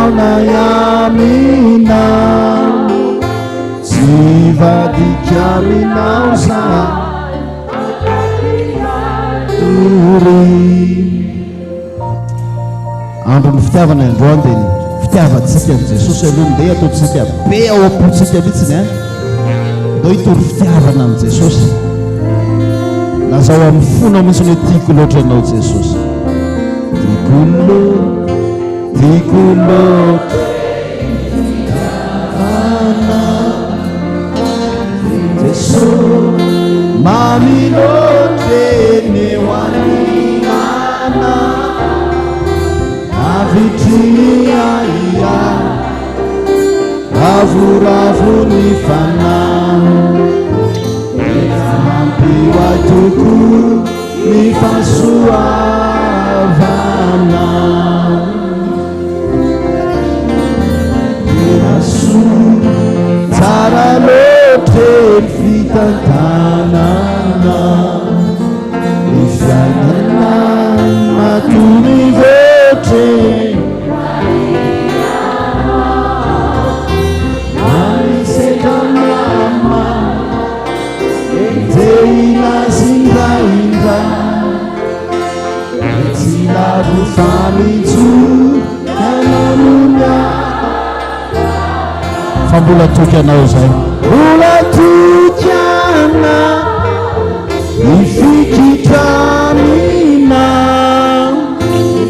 Ataonay aminao, tsy hivadika aminao zahay. Tory. Andron'ny fitiavana androany dia ny fitiavantsika an'i Jesosy aloha ndeha ataontsika be ao am-pontsika mihitsiny a. Ndao hitory fitiavana amin'i Jesosy. Lazao amin'ny fonao mihitsy hoe tiako loatra ianao Jesosy. Tiako loatra, tiako loatra. Jesosy, mamy loatra eny eo anilana. Avitry ny ahiahy, ravoravo ny fanahy. Efa mampio ahy tokoa ny fahasoavana. Tena soa, tsara loatra e ny fitantanana ny fiainana matoa mivoatra e. Na misedra mama, enjehina sy indraindray. Tsy lavo fa mijoro ianao no miaro. Fa mbola toky anao izay. Mbola toky anao mifikitra aminao.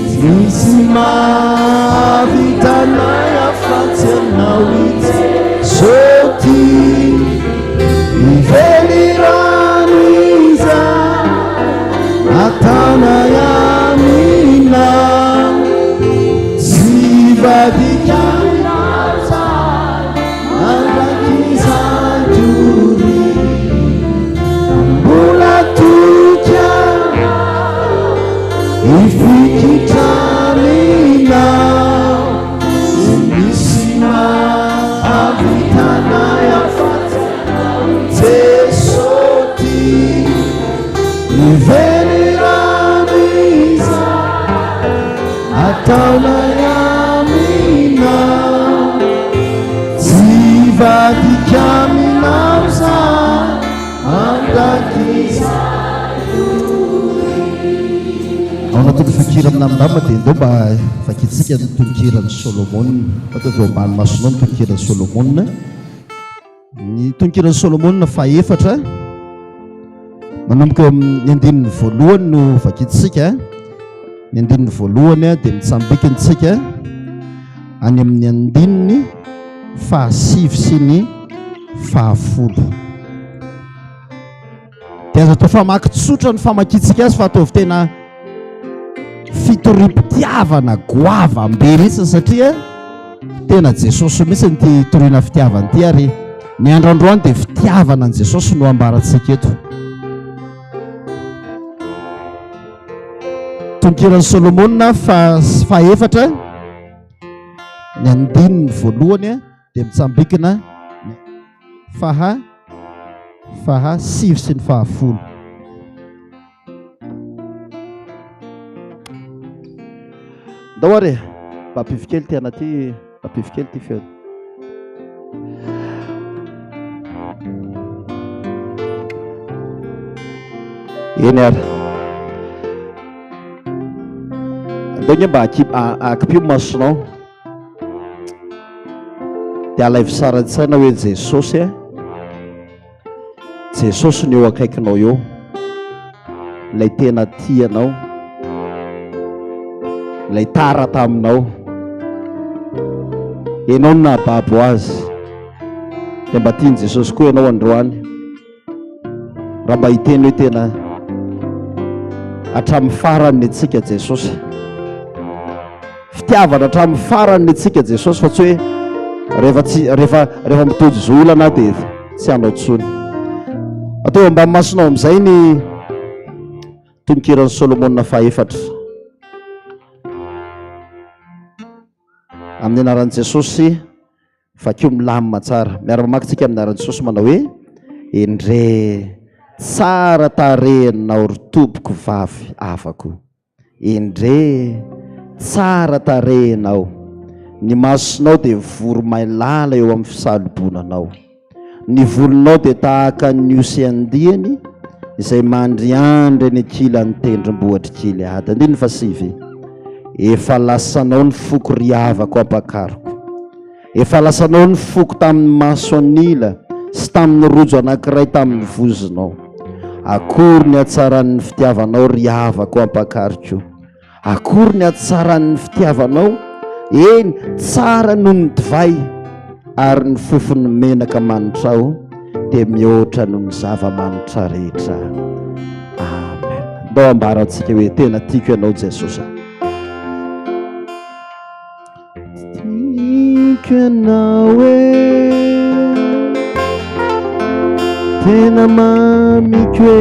Tsy misy mahavita anay afa-tsy ianao i Jesoa. Ny velirano izay ataonay aminao, tsy hivadika aminao izahay mandrakizay doria. Mbola toky anao, hifikitra aminao. Tsy misy mahavita anay afa-tsy Jeso ty. Ny velirano izay ataonay aminao, tsy hivadika aminao izahay mandrakizay. Ao anatin'ny fikira milamindamina dia ndao mba vakintsika ny tononkiran'i Solomona. Ataovy eo ambany masonao ny tononkiran'i Solomona. Ny tononkiran'i Solomona fahefatra, manomboka eo amin'ny andininy voalohany no vakintsika. Ny andininy voalohany dia mitsambikina isika any amin'ny andininy fahasivy sy ny fahafolo. Dia aza atao famaky tsotra ny famakiantsika azy fa ataovy tena fitoriam-pitiavana goavam-be mihitsy satria tena Jesosy mihitsy ity toriana fitiavana ity ary ny andro androany dia fitiavana an'i Jesosy no ambarantsika eto. Tonkiran'i Solomona fa fahefatra ny andininy voalohany dia mitsambikina ny faha faha sivy sy ny fahafolo. Ndao ary e, mba ampivy kely ty anaty, ampivy kely ty feony. Eny ary. Andao nge mba akipio masonao. Dia alaivo sary an-tsaina hoe Jesosy a, Jesosy no eo akaikinao eo, ilay tena tia anao, ilay tara taminao, ianao no nahababo azy, dia mba tian'i Jesosy koa ianao androany. Raha mba hiteny hoe tena hatramin'ny farany ny antsika Jesosy. Fitiavana hatramin'ny farany ny antsika Jesosy fa tsy hoe rehefa tsy rehefa rehefa mitojo zo olana dia tsy hanao tsony. Atao ambany masonao amin'izay ny tononkiran'i Solomona fahefatra. Amin'ny anaran'i Jesosy Vakio milamina tsara. Miara-mamaky tsika amin'ny anaran'i Jesosy manao hoe, Endre tsara tarehinao ry tompoko vavy havako. Endre tsara tarehinao. Ny masonao dia voromailala eo amin'ny fisalobonanao. Ny volonao dia tahaka ny osy andiany izay mandriandry eny ankilan'ny tendrombohitr'i Gileada. Andininy fahasivy. Efa lasanao ny foko ry havako ampakariko. Efa lasanao ny foko tamin'ny maso an'ila sy tamin'ny rojo anankiray tamin'ny vozonao. Akory ny hatsaran'ny fitiavanao ry havako ampakariko. Akory ny hatsaran'ny fitiavanao, eny, tsara noho ny divay, ary ny fofon'ny menaka manitrao dia mihoatra noho ny zava-manitra rehetra. Amen. Ndao ambarantsika hoe tena tiako ianao Jesosy. Tiako ianao e, tena mamiko e,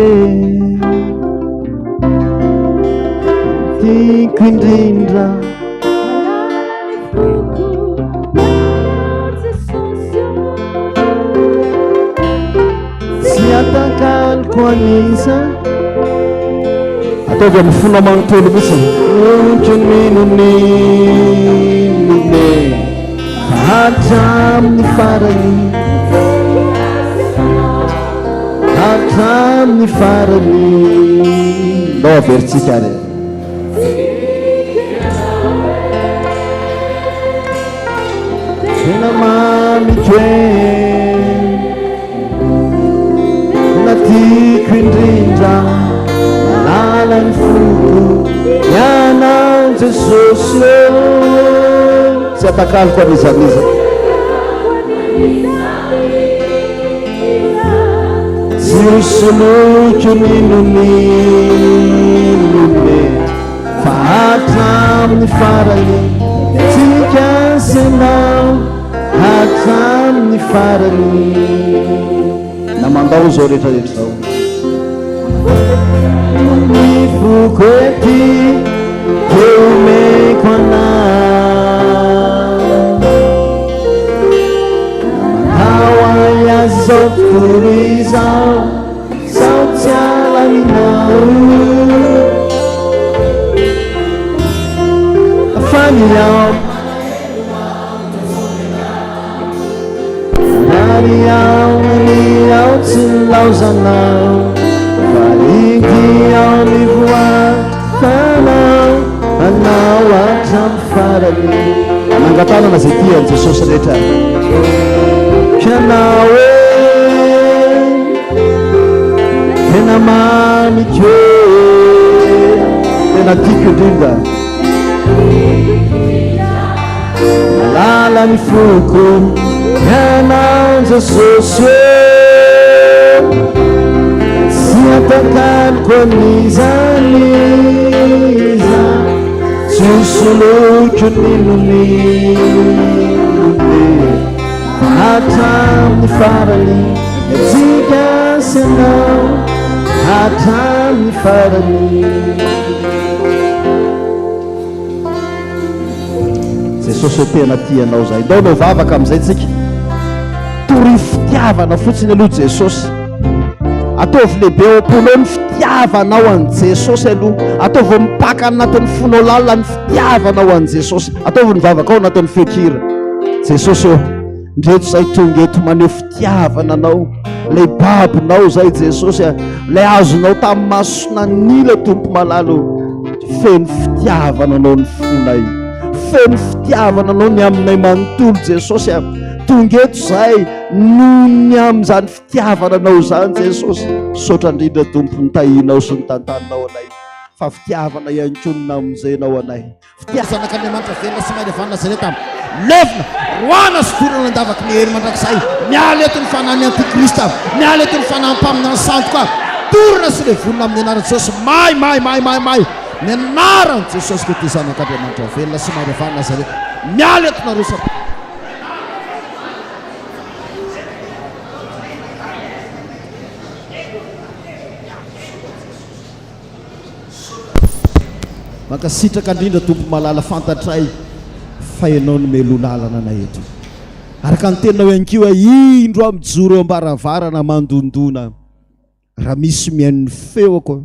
tiako indrindra. Tsy atakaloko an'iza. Ataovy amin'ny fonao manontolo mihitsy. Onko ninon'inona fa hatramin'ny farany. Hatramin'ny farany. Ndao averintsika ary. Tena mamiko e Tena tiako indrindra Malala ny foko Ianao Jesosy ô Tsy atakaloko an'iza n'iza Tsy ho soloiko n'inon'inona Fa hatramin'ny farany Tsika sy ianao Hatramin'ny farany Na mandao izao rehetra rehetra izao Ny foko ety Dia omeko anao Na mandao ahy azy izao tontolo izao Zaho tsy alaminao Fa ny ao Na ny ao na ny ao tsy nilaozanao Fa ity ao ny voatanao Anao hatramin'ny farany Mangatanana izay tia an'i Jesosy rehetra Ianao e Tena mamiko e Tena tiako indrindra Malala ny foko Ianao Jesosy e Tsy atakaloko an'iza n'iza Tsy ho soloiko n'inon'inona Hatramin'ny farany Antsika sy ianao Hatramin'ny farany Jesosy ô tena tia anao zahay. Ndao hanao vavaka amin'izay tsika. Torio fitiavana fotsiny aloha Jesosy. Ataovy lehibe ao am-ponao ny fitiavanao an'i Jesosy aloha. Ataovy mipaka anatin'ny fonao lalina ny fitiavanao an'i Jesosy. Ataovy ny vavaka ao anatin'ny feon-kira. Jesosy ô, ndreto izay tonga eto maneho fitiavana anao. Ilay babonao izay Jesosy a, ilay azonao tamin'ny masonan'ila Tompo malala ô. Feno fitiavana anao ny fonay. Feno fitiavana anao ny aminay manontolo Jesosy a. Tonga eto izahay noho ny amin'izany fitiavana anao izany Jesosy. Misaotra indrindra Tompo ny tahianao sy ny tantaninao anay. Fa fitiavana ihany koa no namonjenao anay. Fitia Zanak'Andriamanitra velona sy mahery avy any Nazareta. Levona, roahana sy dorana an-davaky ny hery mandrakizay. Miala eto ny fanahin'ny antikrista. Miala eto ny fanahin'ny mpaminany sandoka. Dorana sy levonina amin'ny anaran'i Jesosy. May, may, may, may, may. Ny anaran'i Jesosy Kristy Zanak'Andriamanitra velona sy mahery avy any Nazareta. Miala eto nareo satana. Mankasitraka indrindra Tompo malala fantatray fa Ianao no meloa lalana anay eto. Araka ny teninao ihany koa indro aho mijoro eo am-baravarana mandondona raha misy mihaino ny feoko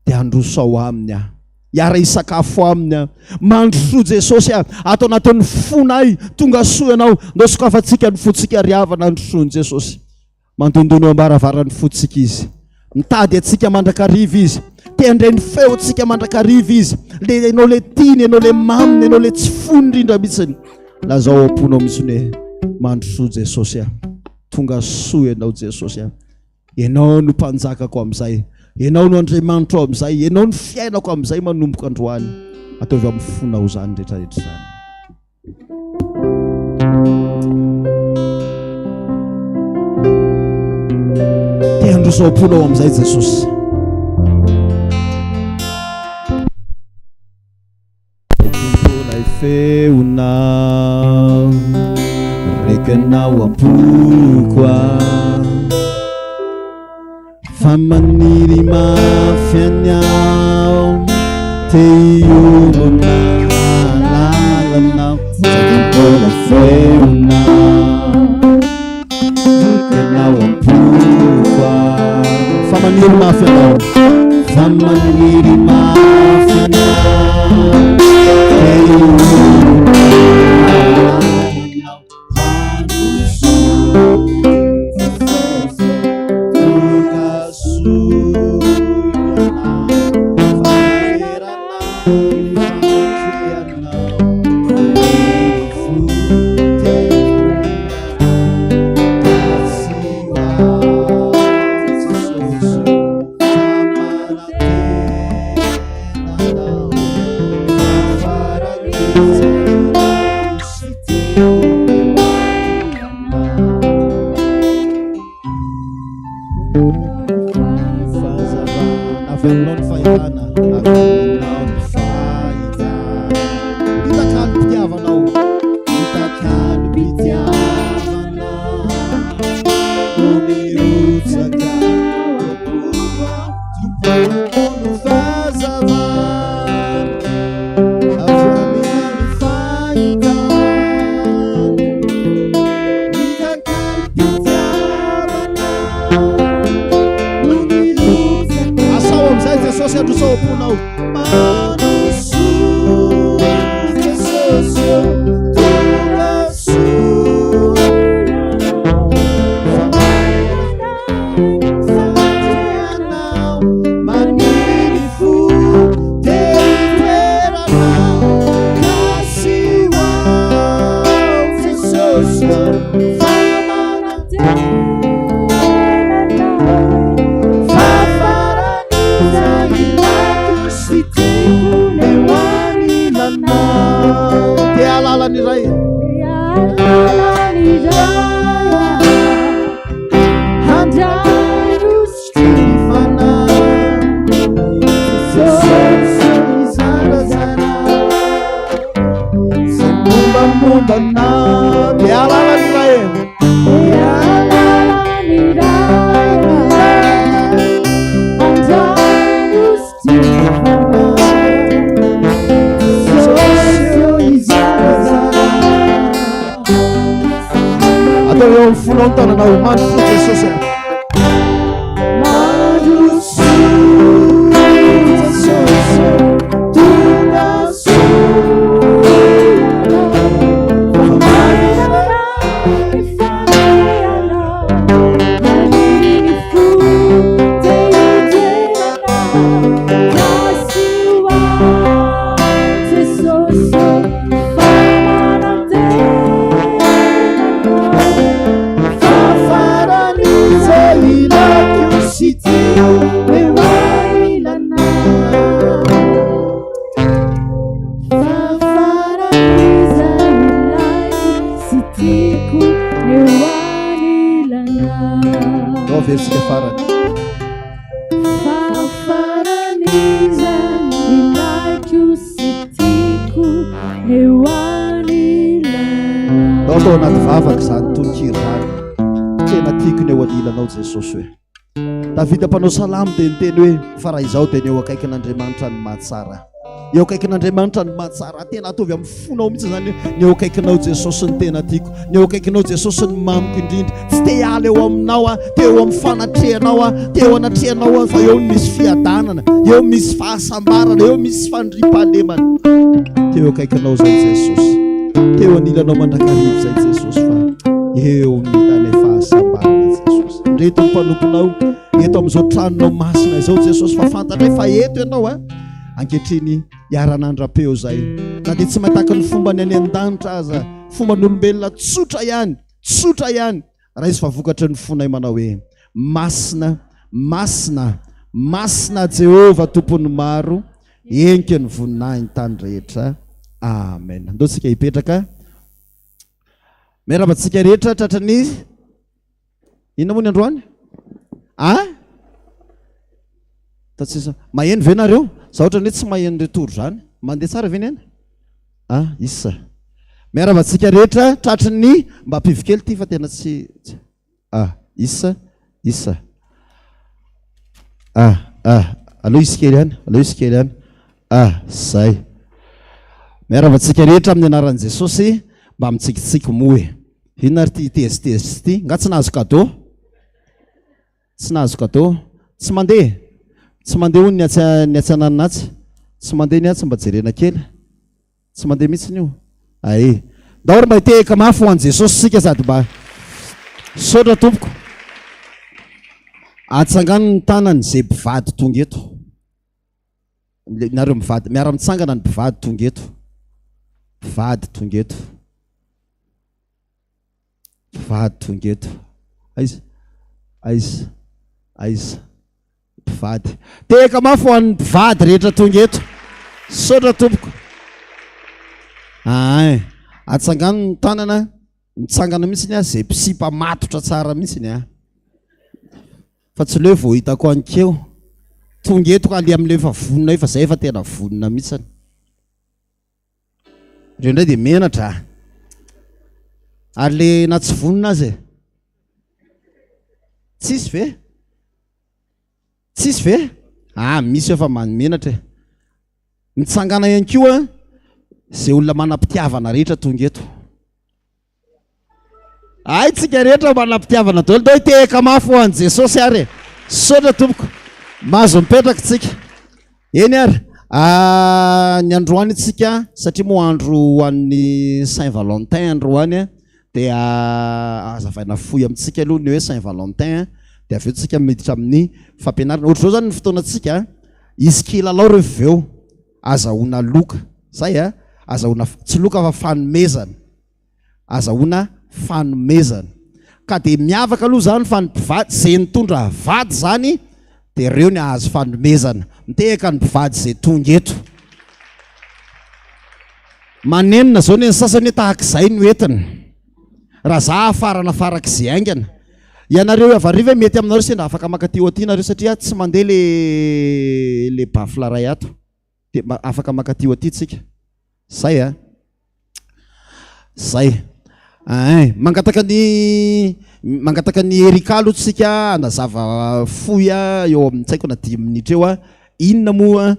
dia handroso ao aminy aho. Hiara-hisakafo aminy aho. Mandrosoa Jesosy a! Ato anatin'ny fonay, tonga soa Ianao. Ndao sokafantsika ny fontsika ry havana handrosoan'i Jesosy. Mandondona eo am-baravaran'ny fontsika Izy. Mitady antsika mandrakariva Izy. Te handre ny feontsika mandrakariva Izy. Le ianao le tiany, ianao le maminy, ianao le tsy fony indrindra mihitsiny. Lazao ao am-ponao mihitsy hoe mandrosoa Jesosy a! Tonga soa Ianao Jesosy a! Ianao no mpanjakako amin'izay. Ianao no Andriamanitro amin'izay. Ianao no fiainako amin'izay manomboka androany. Ataovy amin'ny fonao izany rehetra rehetra izany. Te handroso ao am-ponao amin'izay Jesosy. Tomponay feonao, rekanao am-poko aho. Fa maniry mafy any aho, te hiombona lalanao. Tomponay feonao, rekanao am-poko aho. Fa maniry mafy anao. Fa maniry mafy anao. Te hiombona lalanao. Avy aminao ny fahitana, avy aminao ny fahitana. Mitakalo-pitiavanao, mitakalo-pitiavanao. No mirotsaka ao am-poko aho, Tompo no fahazavana. Avy aminao ny fahitana. Mitakalo-pitiavana. No mirotsaka. Asao amin'izay Jesosy handroso ao am-ponao. Mandrosoa Jesosy ô, tonga soa. Fa maniry fo te hitoeranao kasiho aho Jesosy ô, fa manantena fa faran'izay ilaiko sy tiako eo anilanao. Te hahalala ny Ray. Atao eo amin'ny fonao ny tananao, mandrosoa Jesosy. Mandrosoa Jesosy, tonga soa. Averintsika farany. Ndao atao anaty vavaka izany tononkira izany. Tena tiako ny eo anilanao Jesosy hoe. Davida mpanao salamo dia niteny hoe fa raha izaho dia ny eo akaikin'Andriamanitra no mahatsara. Eo akaikin'Andriamanitra no mahatsara. Tena ataovy amin'ny fonao mihitsy izany hoe ny eo akaikinao Jesosy no tena tiako. Ny eo akaikinao Jesosy no mamiko indrindra. Tsy te hiala eo aminao aho, te eo amin'ny fanatrehanao aho, te eo anatrehanao aho fa eo misy fiadanana, eo misy fahasambarana, eo misy fandriampahalemana. Te eo akaikinao izay Jesosy. Te eo anilanao mandrakariva izay Jesosy fa eo no hitanay fahasambarana Jesosy. Ndreto ny mpanomponao eto amin'izao tranonao masina izao Jesosy fa fantatray fa eto ianao a. Ankehitriny hiara-nandra-peo izay na dia tsy mataky ny fombany any an-danitra aza, fomban'olombelona tsotra ihany, tsotra ihany, raiso fa vokatry ny fonay manao hoe, Masina, masina, masina Jehovah Tompon'ny maro, henika ny voninahiny tany rehetra. Amen. Andao tsika hipetraka. Miarahaba antsika rehetra tratran'ny inona moa ny androany? Ah? Tatsisa. Maheno ve nareo? Za ohatran'ny hoe tsy maheno retour zany. Mandeha tsara ve ny aina? Ah, isa. Miarahaba antsika rehetra tratry ny mba ampivo kely ity fa tena tsy Ah, isa, isa. Ah, ah, aleo hisy kely ihany, aleo hisy kely ihany. Ah, zay. Miarahaba antsika rehetra amin'ny anaran'i Jesosy, mba mitsikitsiky moa e. Inona ary ity tezitezitra ity? Nga tsy nahazo cadeau? Tsy nahazo cadeau? Tsy mandeha? Tsy mandeha hono ny atsy ny atsy ananona atsy. Tsy mandeha ny atsy mba jerena kely. Tsy mandeha mihitsiny io. Ae. Ndao ry mba hitehaka mafy ho an'i Jesosy isika sady mba Misaotra tompoko. Atsangano ny tanany ze mpivady tonga eto. Nareo mivady, miara mitsangana ny mpivady tonga eto. Mpivady tonga eto. Mpivady tonga eto. Aiza? Aiza? Aiza? Mpivady. Tehaka mafy ho an'ny mpivady rehetra tonga eto. Misaotra tompoko. Ahay. Atsangano ny tanana. Mitsangana mihitsy ny ahy, izay mpisipa matotra tsara mihitsy ny ahy. Fa tsy le vao hitako anikeo. Tonga eto ka le amin'le efa vonona io fa zay efa tena vonona mihitsy. Ireo indray dia menatra a. Ary le na tsy vonona aza e. Tsisy ve? Tsisy ve? Ah, misy eo fa menatra e. Mitsangana ihany koa izay olona manam-pitiavana rehetra tonga eto. Hay tsika rehetra manam-pitiavana daholo. Ndao hitehaka mafy ho an'i Jesosy ary e. Misaotra tompoko. Mahazo mipetraka tsika. Eny ary. Ah, ny androany tsika satria moa andro ho an'ny Saint Valentin androany dia hazavaina fohy amintsika aloha ny hoe Saint Valentin dia avy eo tsika miditra amin'ny fampianarana. Ohatr'izao zany ny fotoanantsika. Hisy kilalao rehefa avy eo. Azahoana loka. Zay a. Azahoana tsy loka fa fanomezana. azahoana fanomezana. Ka dia miavaka aloha izany fa ny mpivady izay nitondra vady izany dia ireo ny ahazo fanomezana. Mitehaka ny mpivady izay tonga eto. Manenina izao ny sasany hoe tahaka izay no entina. Raha za hafarana farak'izay haingana. Ianareo avy ary ve mety aminareo sendra afaka maka aty ho aty nareo satria tsy mandeha le le baffle ray ato. Dia afaka maka aty ho aty tsika. Zay a. Zay. Ein. Mangataka ny mangataka ny Erika aloha tsika hanazava fohy eo amin'ny tsy haiko na dimy minitra eo a. Inona moa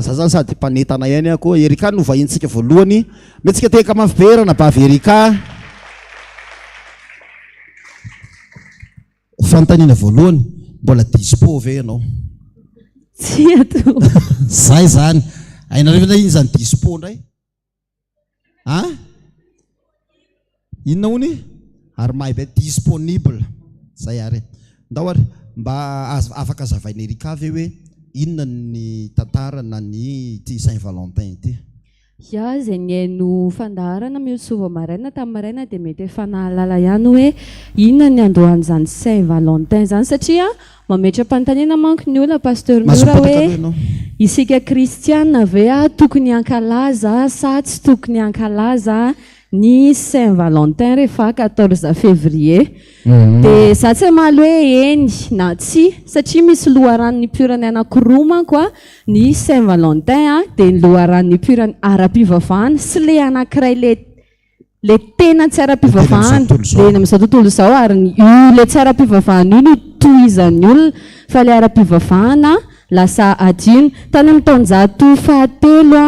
za zany sady mpanentana ihany aho koa. Erika no vahintsika voalohany. Mihetsika tehaka mafy be ranabavy Erika. Fanontaniana voalohany, mbola dispo ve ianao? Tsia tompoko. Zay zany. Hainareo ve ndray inona izany dispo ndray? An? Inona hono? Ary mahay be disponible. Zay ary. Ndao ary mba afaka azavain'i Erika ve hoe inona ny tantara na ny ity Saint Valentin ity? Ya, izay nihaino fandaharana Mihosoa vao maraina tamin'ny maraina dia mety efa nahalala ihany hoe inona ny andohan'izany Saint Valentin izany satria mametra-panontaniana manko ny olona Pasteur Miora hoe isika kristiana ve tokony hankalaza sa tsy tokony hankalaza ny Saint Valentin rehefa quatorze février. Dia za tsy hamaly hoe eny na tsia satria misy loharano nipoirany anankiroa manko a, ny Saint Valentin a, dia ny loharano nipoirany ara-pivavahana sy le anankiray le le tena tsy ara-pivavahana, le eny amin'izao tontolo izao ary ny io le tsy ara-pivavahana io no tohizan'ny olona fa le ara-pivavahana. lasa adino. Tany amin'ny taonjato fahatelo,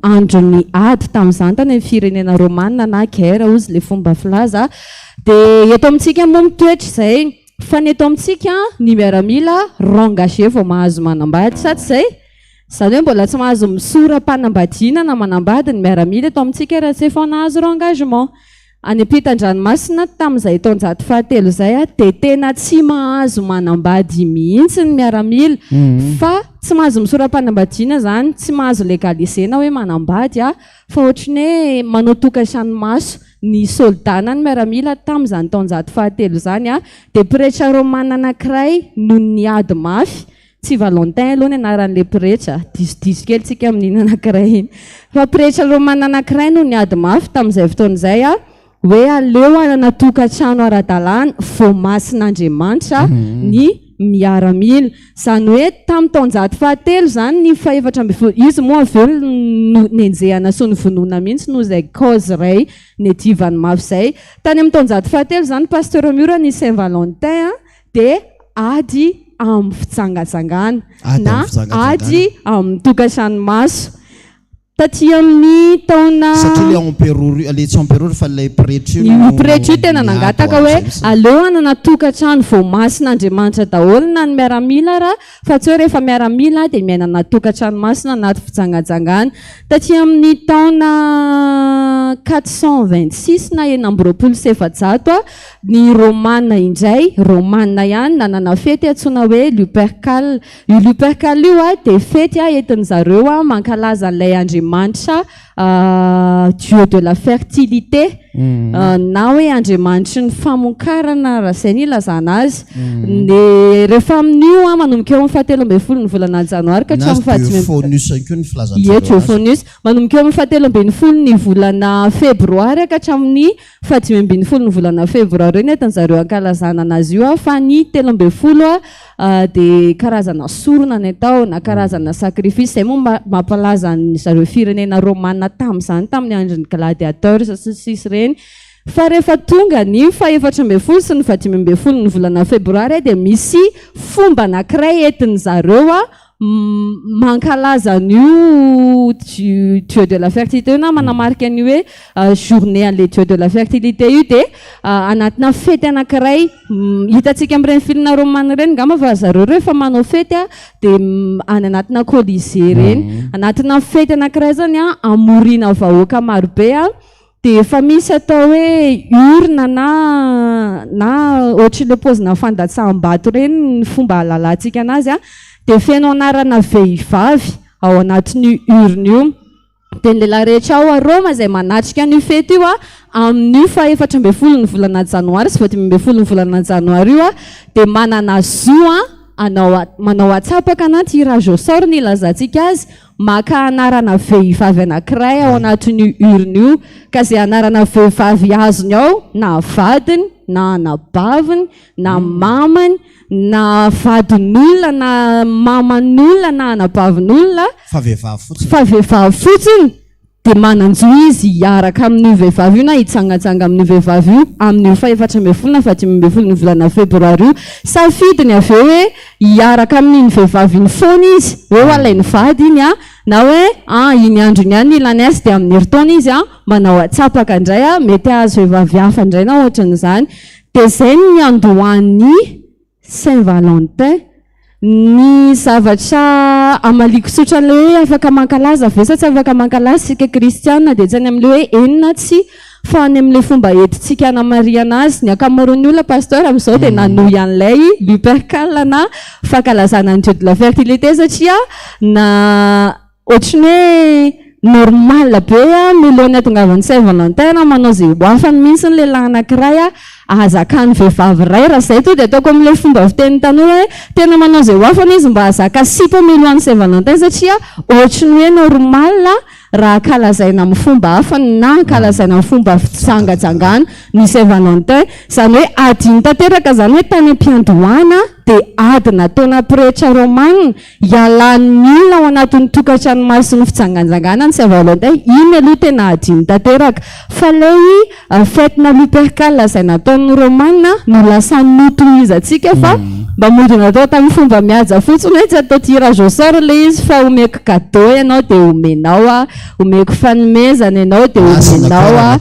andron'ny ady tamin'izany tany amin'ny firenena romana, na guerre hozy le fomba filaza. Dia eto amintsika moa mitoetra izay, fa ny eto amintsika ny miaramila rang engagé vao mahazo manambady, sa tsy izay? Izany hoe mbola tsy mahazo misora-panambadiana na manambady ny miaramila eto amintsika raha tsy efa nahazo rang engagement. Any ampitan-dranomasina tamin'izay taonjato fahatelo izay dia tena tsy mahazo manambady mihitsy ny miaramila, fa tsy mahazo misora-panambadiana izany, tsy mahazo légaliser-na hoe manambady, fa ohatran'ny hoe manao tokantrano maso ny soldat na ny miaramila tamin'izany taonjato fahatelo izany. Dia pretra romana anankiray no niady mafy. Tsy Valentin aloha ny anaran'ilay pretra, disodiso kely tsika amin'iny anankiray iny. Fa pretra romana anankiray no niady mafy tamin'izay fotoana izay, hoe aleo hanana tokantrano ara-dalàna voamasin'Andriamanitra ny miaramila. Izany hoe tamin'ny taonjato fahatelo izany ny fahefatra ambin'ny folo, izy moa avy eo no nenjehana sy novonoina mihitsy noho izay cause iray niadivany mafy izay. Tany amin'ny taonjato fahatelo izany Pasteur Miora ny Saint Valentin dia ady amin'ny fijangajangana na ady amin'ny tokantrano maso. Taty amin'ny taona. Satria ilay emperor io, ilay tsy emperor fa ilay pretra io no. Io pretra io tena nangataka hoe aleo hanana tokantrano voamasin'Andriamanitra daholo na ny miaramila ara, fa tsy hoe rehefa miaramila dia miaina anaty tokantrano masina anaty fijangajangana. Taty amin'ny taona 426 na 426, Ny Romana indray, Romana ihany, nanana fety antsoina hoe Lupercal. Io Lupercal io dia fety entin-dry zareo mankalaza an'ilay andriamanitra dieu de la fertilité, na hoe andriamanitry ny famokarana raha izay no ilazana azy. Ny rehefa amin'io, manomboka eo amin'ny fahatelo ambin'ny folon'ny volana janoary ka hatramin'ny fahadimy Na dieu Faunus ihany koa ny filazan-dry Ie, zareo dieu azy. Faunus. Manomboka eo amin'ny fahatelo ambin'ny folon'ny volana febroary ka hatramin'ny Faha-15 ny volana febroary eo ny entin zareo ankalazana anazy io fa ny 13 dia karazana sorona ny atao na karazana sacrifice, izay moa mampalaza an zareo firenena romana tamin'izany tamin'ny andron'ny gladiateurs sy ny sisa ireny. Fa rehefa tonga ny faha-14 sy ny faha-15 ny volana febroary dia misy fomba anankiray entin zareo mankalaza an'io dieu de la fertilité io na manamarika an'io hoe journée an'ilay dieu de la fertilité io dia anatina fety anankiray hitantsika amin'ireny film romane ireny angamba fa zareo rehefa manao fety dia any anatina colisée ireny, anatina fety anankiray zany amoriana vahoaka marobe. Dia efa misy atao hoe urne na na ohatran'ilay paozina fandatsaham-bato ireny ny fomba ahalalantsika anazy an, dia feno anarana vehivavy ao anatin'io urne io. Dia ny lehilahy rehetra ao Roma izay manatrika an'io fety io an, amin'io faha-14 ny volana janoary sy faha-15 ny volana janoary io an, dia manana zo an, hanao manao antsapaka na tirage au sort ny ilazantsika azy, Maka anarana vehivavy anankiray ao anatin'io urne io, ka izay anarana vehivavy azony ao, na vadiny, na anabaviny, na mamany, na vadin'olona, na maman'olona, na anabavin'olona, Fa vehivavy fotsiny. fa vehivavy fotsiny, dia manan-jo izy hiaraka amin'io vehivavy io na hijangajanga amin'io vehivavy io amin'io faha-14 na faha-15 ny volana febroary io. Safidiny avy eo hoe hiaraka amin'iny vehivavy iny foana izy, hoe ho alainy vady iny an, na hoe an, iny andro iny ihany no ilany azy dia amin'ny herintaona izy an, manao antsapaka indray an, mety hahazo vehivavy hafa indray na ohatran'izany. Dia izay no niandohan'ny Saint Valentin. Ny zavatra hamaliako tsotra an'ilay hoe afaka mankalaza ve sa tsy afaka mankalaza isika kristiana dia tsy any amin'ilay hoe eny na tsia fa any amin'ilay fomba entintsika hanamarihana azy. Ny ankamaroan'ny olona Pasteur amin'izao dia nanohy an'ilay Lupercal na fankalazana ny Dieu de la fertilité satria na Ohatry ny hoe normal be mialohan'ny hatongavan'ny Saint Valentin raha manao izay ho afany mihitsy ny lehilahy anankiray ahazakany vehivavy iray. Raha izay tonga dia ataoko amin'ilay fomba fitenin'ny tanora hoe tena manao izay ho afany izy mba hahazaka sipa mialohan'ny Saint Valentin satria ohatry ny hoe normal raha ankalazaina amin'ny fomba hafa na ankalazaina amin'ny fomba fijangajangana ny Saint Valentin. Izany hoe adino tanteraka izany hoe tany am-piandohana. dia ady nataona pretra romana hialan'ny olona ao anatin'ny tokantrano mason'ny fijanganjangana ny Saint Valentin, iny aloha tena hadino tanteraka. Fa ilay fête-na Lupercal izay nataon'ny romana no lasa notohizantsika fa mba mody natao tamin'ny fomba mihaja fotsiny hoe tsy atao tirage au sort ilay izy fa omeko cadeau ianao dia omenao aho, omeko fanomezana ianao dia omenao aho,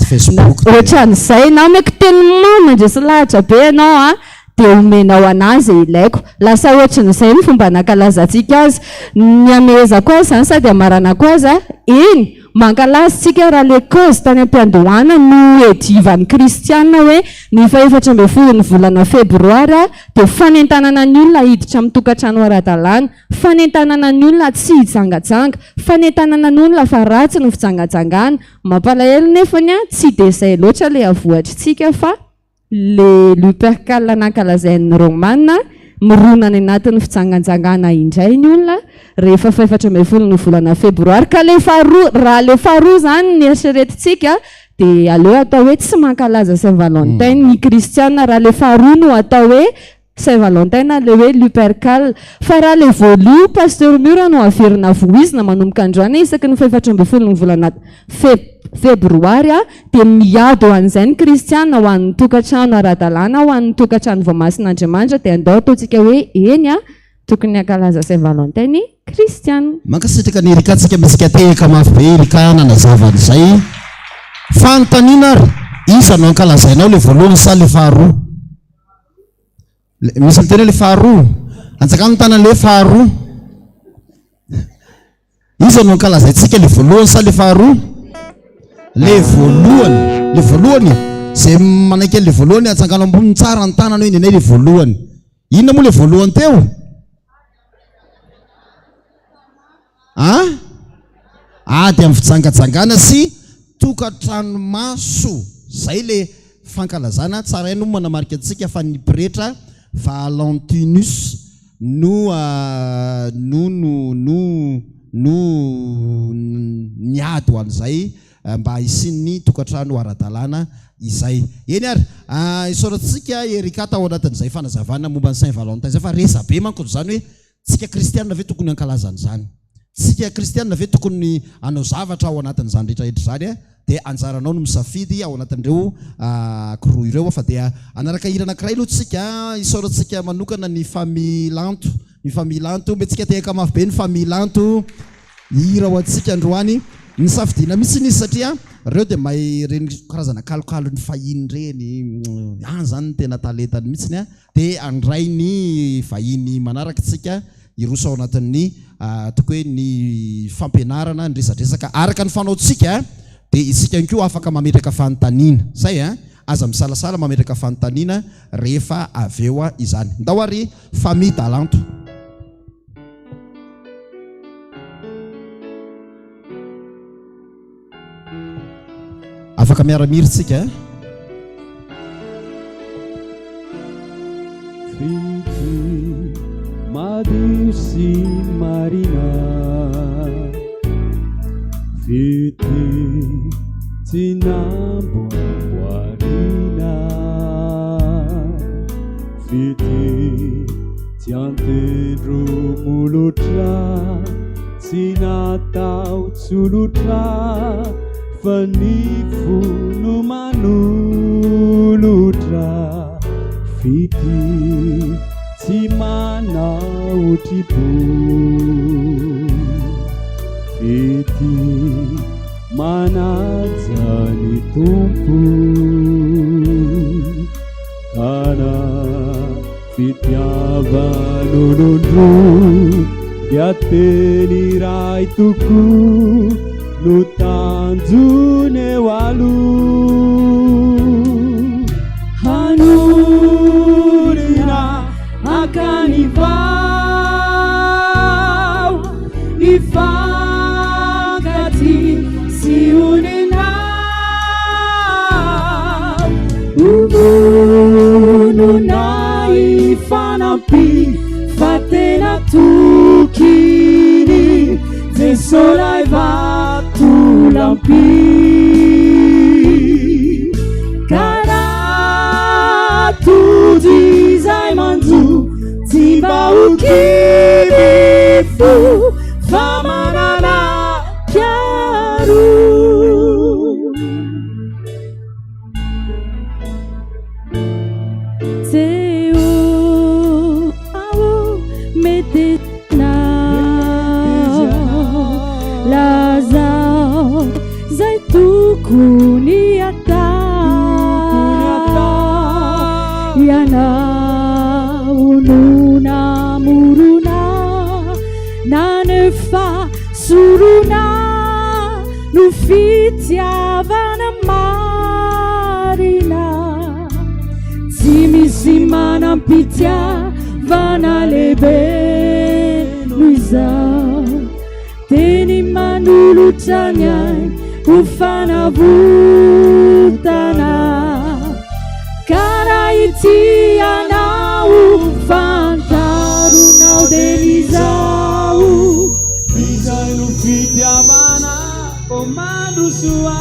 ohatran'izay, na omeko teny mamy mandresy lahatra be ianao an. dia omenao anah izay ilaiko. Lasa ohatrin'izay ny fomba nankalazantsika azy. Ny hamehezako azy izany sady hamaranako azy, eny, mankalaza isika raha ilay cause tany am-piandohana no edivan'ny kristiana hoe ny fahefatra ambin'ny folon'ny volana febroary dia fanentanana ny olona hiditra amin'ny tokantrano ara-dalàna, fanentanana ny olona tsy hijangajanga, fanentanana ny olona fa ratsy ny fijangajangana. Mampalahelo nefany tsy dia izay loatra ilay avoatritsika fa. Le Lupercal nankalazain'ny Romana, mirona any anatin'ny fijanganjangana indray ny olona rehefa fahefatra ambin'ny folo ny volana febroary, ka le faharoa, raha le faharoa izany ny eritreretintsika dia aleo atao hoe tsy mankalaza Saint Valentin ny kristiana, raha le faharoa no atao hoe Saint Valentin na le hoe Lupercal. Fa raha le voaloha Pasteur Mura no averina voizina manomboka androany isaky ny fahefatra ambin'ny folo ny volana febroary dia miady ho an'izay ny kristiana, ho an'ny tokantrano ara-dalàna, ho an'ny tokantrano voamasin'Andriamanitra dia andao ataontsika hoe eny a, tokony hankalaza Saint Valentin ny kristiana. Mankasitraka an'i Erika tsika mihetsika tehaka mafy be Erika nanazava an'izay. Fanontaniana ary, iza no ankalazainao le voalohany sa le faharoa? Misy miteny hoe le faharoa. Anjakano ny tanana le hoe faharoa. Iza no ankalazaintsika le voalohany sa le faharoa? Le voalohany. Le voalohany. Zay manaiky an'le voalohany atsangano amboniny tsara ny tanana hoe nenay le voalohany. Inona moa le voalohany teo? A? Ady amin'ny fijangajangana sy tokantranomaso. Zay le fankalazana. Tsara ihany moa manamarika antsika fa ny pretra Valentinus no no no no no niady ho an'izay mba hisian'ny tokantrano ara-dalàna izay. Eny ary, isaorantsika Erika tao anatin'izay fanazavana momba ny Saint Valentin izay fa resa-be manko izany hoe Tsika kristianina ve tokony hankalaza an'izany? Tsika kristianina ve tokony hanao zavatra ao anatin'izany rehetra rehetra izany? Dia anjaranao no misafidy ao anatin'ireo ankiroa ireo fa dia hanaraka hira anankiray aloha tsika. Isaorantsika manokana ny famille Lanto. Ny famille Lanto. Omentsika tehaka mafy be ny famille Lanto. Hira ho antsika androany. Nisafidiana mihitsy izy satria ireo dia mahay ireny karazana kalokalon'ny fahiny ireny. Any izany no tena talentany mihitsy. Dia handray ny vahiny manaraka isika hiroso ao anatin'ny ataoko hoe ny fampianarana, ny resadresaka araka ny fanaontsika dia isika ihany koa afaka mametraka fanontaniana. Zay an! Aza misalasala mametraka fanontaniana rehefa avy eo izany. Ndao ary Famille Dalanto. Afaka miara-mihira tsika eh? Fitia madio sy marina Fitia tsy namboamboarina Fitia tsy an-tendro molotra Tsy natao tsolotra fa ny fo no manolotra Fitia tsy manao tripo Fitia manaja ny Tompo Kana Fitiavan'olon-droa dia teny iray tokoa no tanjona eo aloha. Hanorina akany vao hifankatia sy honina. Honona hifanampy fa tena tokiny Jeso lay vatolampy Ka raha tody izay manjo tsy mba ho kivy fo fa manana mpiaro. Jehovah ô, meteza Lazao zay tokony atao Ianao no namorona Nanefa sorona No fitiavana marina Tsy misy manam-pitiavana lehibe noho izao Teny manolotra ny ainy ho fanavotana Ka raha ity ianao fantaronao dia izao Izay no fitiavana vao mandrosoa.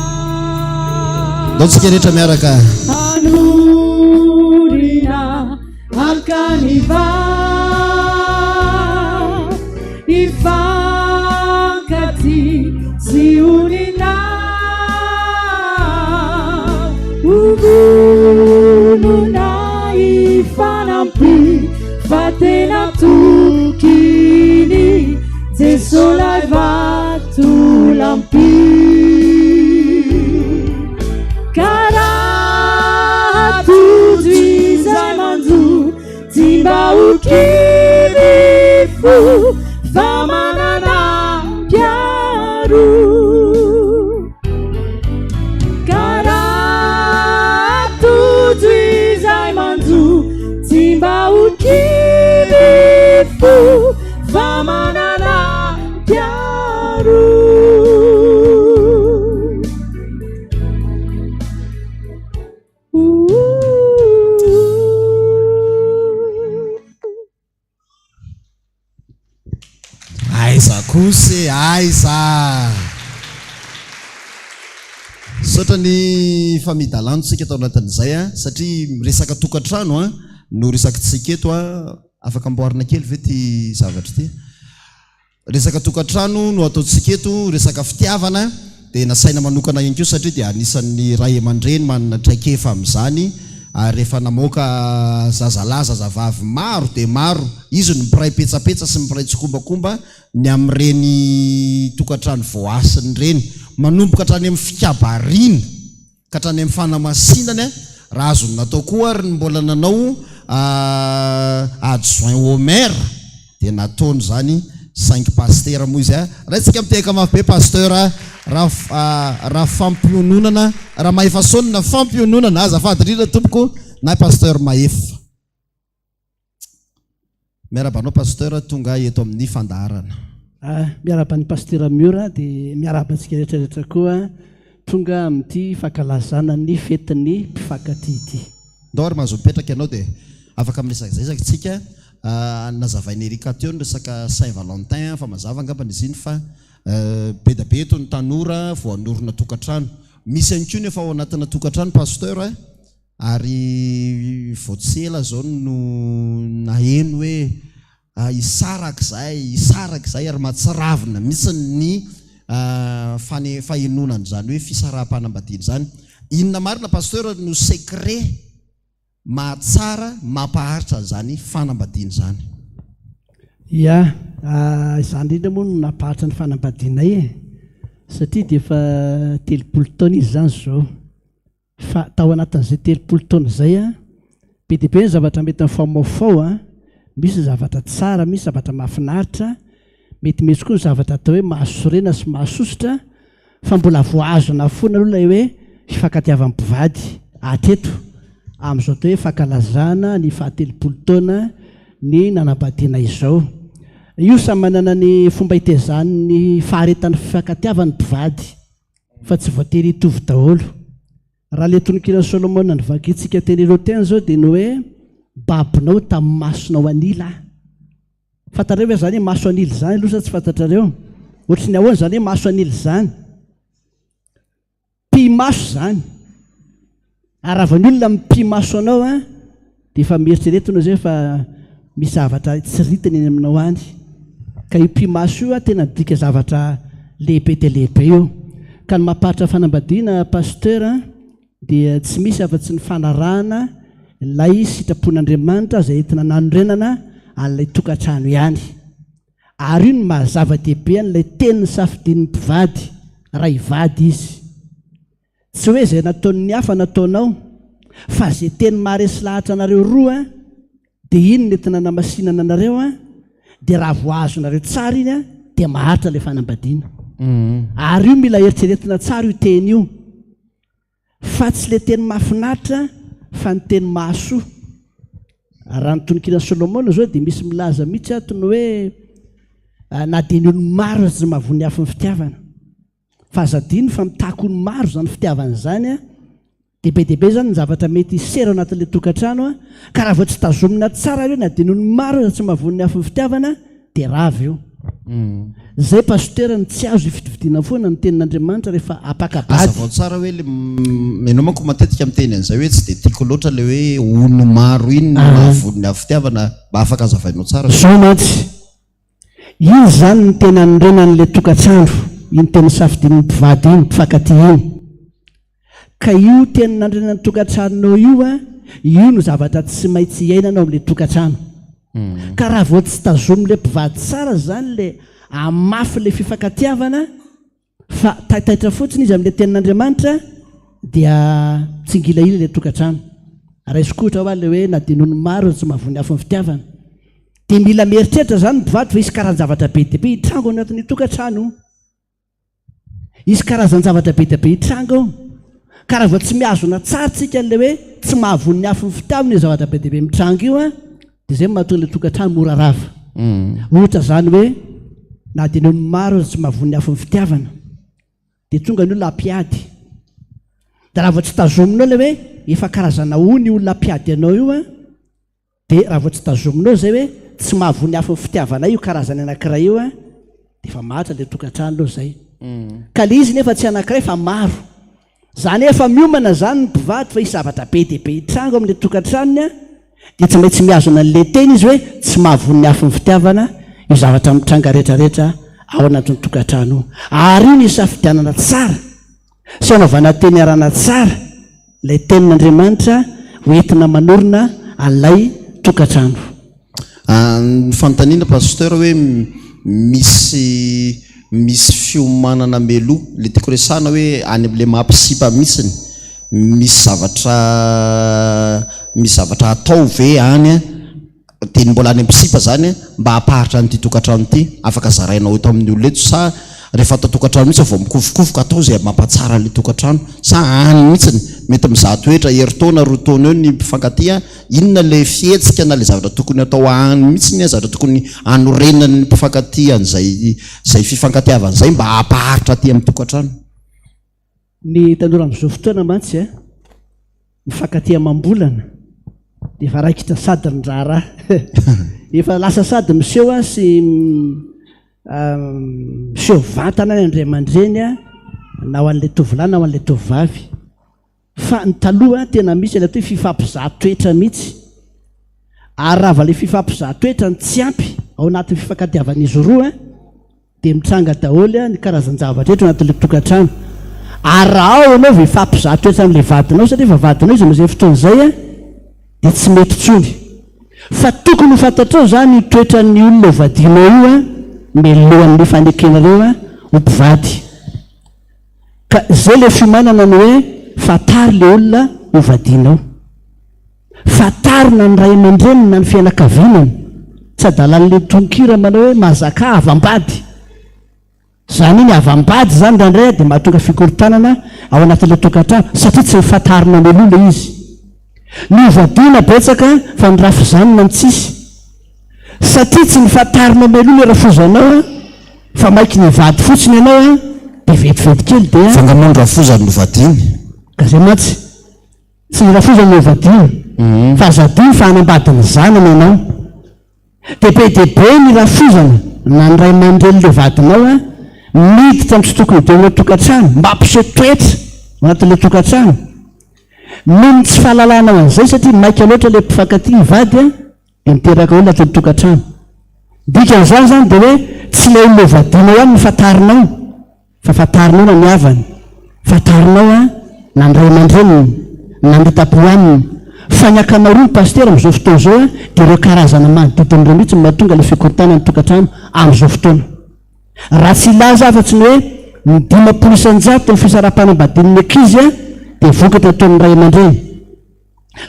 Ndao tsika rehetra miaraka. Hanorina akany va hifankatia sy honina ho vonona hifanampy fa tena tokiny Jeso lay vatolampy Ka raha tojo izay manjo tsy mba ho kivy fo fa manana mpiaro Ka raha tojo izay manjo tsy mba ho kivy fo fa manana mpiaro. Aiza kosa e, aiza! Misaotra ny famille Dalanto tsika tao anatin'izay a, satria miresaka tokantrano a no resakitsika eto a, afaka amboarina kely ve ity zavatra ity? Resaka tokantrano no ataontsika eto, resaka fitiavana dia nasaina manokana ihany koa satria dia anisan'ny ray aman-dreny manana traikefa amin'izany ary efa namoaka zazalahy, zazavavy maro dia maro. Izy no mpiray petsapetsa sy mpiray tsikombakomba ny amin'ireny tokantrano voahasina ireny. Manomboka hatrany amin'ny fikabariana. Ka hatrany amin'ny fanamasinany raha azony natao koa ary ny mbola nanao adjoint au maire dia nataony izany saingy pasitera moa izy a! Raintsika mitehaka mafy be pasteur raha fampiononana Ramahefason fampiononana azafady indrindra tompoko na pasteur Mahefa. Miarahaba anao Pasteur tonga eto amin'ny fandaharana. Miarahaba an'i Pasitera Miora dia miarahaba antsika rehetra rehetra koa tonga amin'ity fankalazana ny fetin'ny mpifankatia ity. Ndao ary mahazo mipetraka ianao dia afaka miresadresaka tsika. Nazavain'i Ericka teo ny resaka Saint Valentin fa mazava angambany izy iny fa be dia be eto ny tanora vao hanorina tokantrano. Misy ihany koa ny efa ao anatina tokantrano Pasteur a. Ary vao tsy ela izao no naheno hoe hisaraka izahay, hisaraka izahay ary mahatsiravina mihitsy ny fane- fahenoana an'izany hoe fisaraham-panambadiana izany. Inona marina Pasteur no secret mahatsara, mampaharitra an'izany fanambadiana izany? Ya, izany indrindra moa no nampaharitra ny fanambadianay e! Satria dia efa 30 taona izy izany izao. Fa tao anatin'izay 30 taona izay, be dia be ny zavatra mety mifamoafao, misy ny zavatra tsara, misy zavatra mahafinaritra, mety misy koa ny zavatra atao hoe mahasorena sy mahasosotra, fa mbola voahazona foana aloha ilay hoe fifankatiavan'ny mpivady hatreto, amin'izao atao hoe fankalazana ny fahatelopolo taona ny nanambadiana izao. Io samy manana ny fomba hitezany ny faharetan'ny fifankatiavany ny mpivady. Fa tsy voatery hitovy daholo. Raha ilay tononkiran'i Solomona novakintsika teny ireo teny izao dia ny hoe babonao tamin'ny masonao an'ila aho. Fantatrareo ve izany hoe maso an'ila izany aloha sa tsy fantatrareo? Ohatry ny ahoana izany hoe maso an'ila izany? Pi-maso izany. Ary raha vao ny olona mipi-maso anao an, dia efa mieritrereta ianao izay fa. Misy zavatra tsiritiny eny aminao any. Ka io pi-maso io tena midika zavatra lehibe dia lehibe io. Ka ny mampaharitra fanambadiana Pasteur dia tsy misy afa-tsy ny fanarahana ilay sitrapon'Andriamanitra izay entina nanorenana an'ilay tokantrano ihany. Ary io no maha zava-dehibe an'ilay teny nisafidian'ny mpivady raha hivady izy. Tsy hoe izay nataon'ny hafa nataonao, fa izay teny maharesy lahatra anareo roa dia iny no entina anamasinana anareo dia raha vao azonareo tsara iny dia maharitra ilay fanambadiana. Ary io mila eritreretina tsara io teny io. Fa tsy ilay teny mahafinaritra fa ny teny mahasoa. Raha ny tononkiran'i Solomona izao dia misy milaza mihitsy ato ny hoe na dia ny olo-maro aza tsy mahavoa ny afon'ny fitiavana. Fa aza adino fa mitaky olo maro izany fitiavana izany a! Dia be dia be izany ny zavatra mety hiseho ao anatin'ilay tokantrano a! Ka raha vao tsy tazomina tsara ireo na dia ny olo maro aza tsy mahavoan'ny afon'ny fitiavana dia rava io. Izay Pasitera no tsy azo ifidifidiana foana ny tenin'Andriamanitra rehefa apaka-bady. Hazavao tsara hoe le ianao manko matetika miteny an'izay hoe tsy dia tiako loatra le hoe olo maro iny no mahavoan'ny afo fitiavana, mba afaka hazavainao tsara ve? Izao mantsy, Iny izany no tena anorenan'ilay tokantrano, iny teny safidian'ny mpivady iny, mpifankatia iny. Ka io teny nanorenana ny tokantranonao io an, io no zavatra tsy maintsy iainana ao amin'ilay tokantrano. Ka raha vao tsy tazomin'ilay mpivady tsara izany ilay hamafy ilay fifankatiavana, Fa taitaitra fotsiny izy amin'ilay tenin'Andriamanitra dia tsingilahila ilay tokantrano. Raisiko ohatra hoa ilay hoe na dia noho ny maro aza tsy mahavoa ny afon'ny fitiavana. Dia mila mieritreritra izany ny mpivady fa hisy karazan-javatra be dia be hitranga ao anatin'io tokantrano io. Hisy karazan-javatra be dia be hitranga ao. Ka raha vao tsy mihazona tsara tsika an'ilay hoe tsy mahavoa ny afon'ny fitiavana io zavatra be dia be mitranga io an, Dia izay no mahatonga ilay tokantrano mora rava. Ohatra izany hoe na dia noho ny maro aza tsy mahavoa ny afon'ny fitiavana, dia tonga ny olona hampiady. Dia raha vao tsy tazominao ilay hoe efa karazana ony io olona hampiady anao io an, dia raha vao tsy tazominao izay hoe tsy mahavoa ny afon'ny fitiavanay io karazany anankiray io an, dia efa mahantra ilay tokantrano aloha izay. Ka ilay izy nefa tsy anankiray fa maro. Izany hoe efa miomana izany ny mpivady fa hisy zavatra be dia be hitranga ao amin'ilay tokantranony an, dia tsy maintsy mihazona an'ilay teny izy hoe tsy mahavoa ny afon'ny fitiavana io zavatra mitranga rehetrarehetra ao anatin'ny tokantrano io. Ary io no isafidianana tsara sy anaovana teny iarahana tsara ilay tenin'Andriamanitra ho entina manorina an'ilay tokantrano. Ny fanontaniana Pasteur hoe misy misy fiomanana mialoha, le tiako resahana hoe any amle maha mpisipa mihitsiny, misy zavatra misy zavatra atao ve any an, dia ny mbola any am-pisipa zany an, mba hampaharitra an'ity tokantrano ity, afaka zarainao eto amin'ny olona eto sa rehefa ato an-tokantrano mihitsy vao mikofokofoka atao izay mampatsara an'ilay tokantrano sa any mihitsiny, mety mizaha toetra herintaona roa taona eo ny mpifankatia Inona ilay fihetsika na ilay zavatra tokony atao any mihitsy ny zavatra tokony hanorenan'ny mpifankatia an'izay izay fifankatiavana izay mba hampaharitra aty amin'ny tokantrano? Ny tanora amin'izao fotoana mantsy a, mifankatia amam-bolana dia efa raikitra sady ny raharaha. Efa lasa sady miseho a sy miseho vatana ny andray aman-dreny a, na ho an'ilay tovolahy na ho an'ilay tovovavy. Fa ny taloha tena misy ilay atao hoe fifampizaha toetra mihitsy. Ary raha vao ilay fifampizaha toetra no tsy ampy ao anatin'ny fifankatiavan'izy roa dia mitranga daholo ny karazan-javatra rehetra ao anatin'ilay tokantrano. Ary raha ao ianao vao hifampizaha toetra amin'ilay vadinao satria efa vadinao izy amin'izay fotoana izay dia tsy mety intsony. Fa tokony ho fantatrao izany io toetran'ny olona ho vadianao io mialohan'ny hifanekenareo ho mpivady. Ka zay le fiomanana ny hoe fantaro le olona ho vadianao. Fantaro na ny ray aman-dreniny na ny fianakavinany. Tsy adalan'le tononkira manao hoe mahazakà havam-bady. Zany hoe ny havam-bady zany indraindray dia mahatonga fikorontanana ao anatin'ilay tokantrano satria tsy nofantarina mialoha ilay izy. Ny hovadiana betsaka fa ny rafozanina no tsisy. Satria tsy nofantarina mialoha ilay rafozanao an, fa maiky ny hivady fotsiny ianao an, dia vetivety kely dia. Fa nga moa ny rafozany no vadiany? Ka zay mantsy, tsy ny rafozany no hovadiana, fa aza adino fa hanambady ny zanany ianao. Dia be dia be ny rafozana na ny ray aman-drenin'ilay vadinao an, miditra amin'ny tsy tokony hidirana ao tokantrano, mampiseho toetra ao anatin'ilay tokantrano. Noho ny tsy fahalalanao an'izay satria maika loatra ilay mpifankatia hivady an. Dia miteraka olona ato an-tokantrano. Dikan'izany izany dia hoe tsy ilay olona hovadianao ihany no fantarinao fa fantarinao na ny havany, fantarinao an na ny ray aman-dreniny, na ny rita-po aminy. Fa ny ankamaroan'ny pasitera amin'izao fotoana izao an dia ireo karazana manodidina ireo mihitsy no mahatonga ilay fikorontanana ny tokantrano amin'izao fotoana. Raha tsy hilaza afa-tsy ny hoe ny 50 isan-jato ny fisaraham-panambadian'ny ankizy an dia vokatra ataon'ny ray aman-dreny.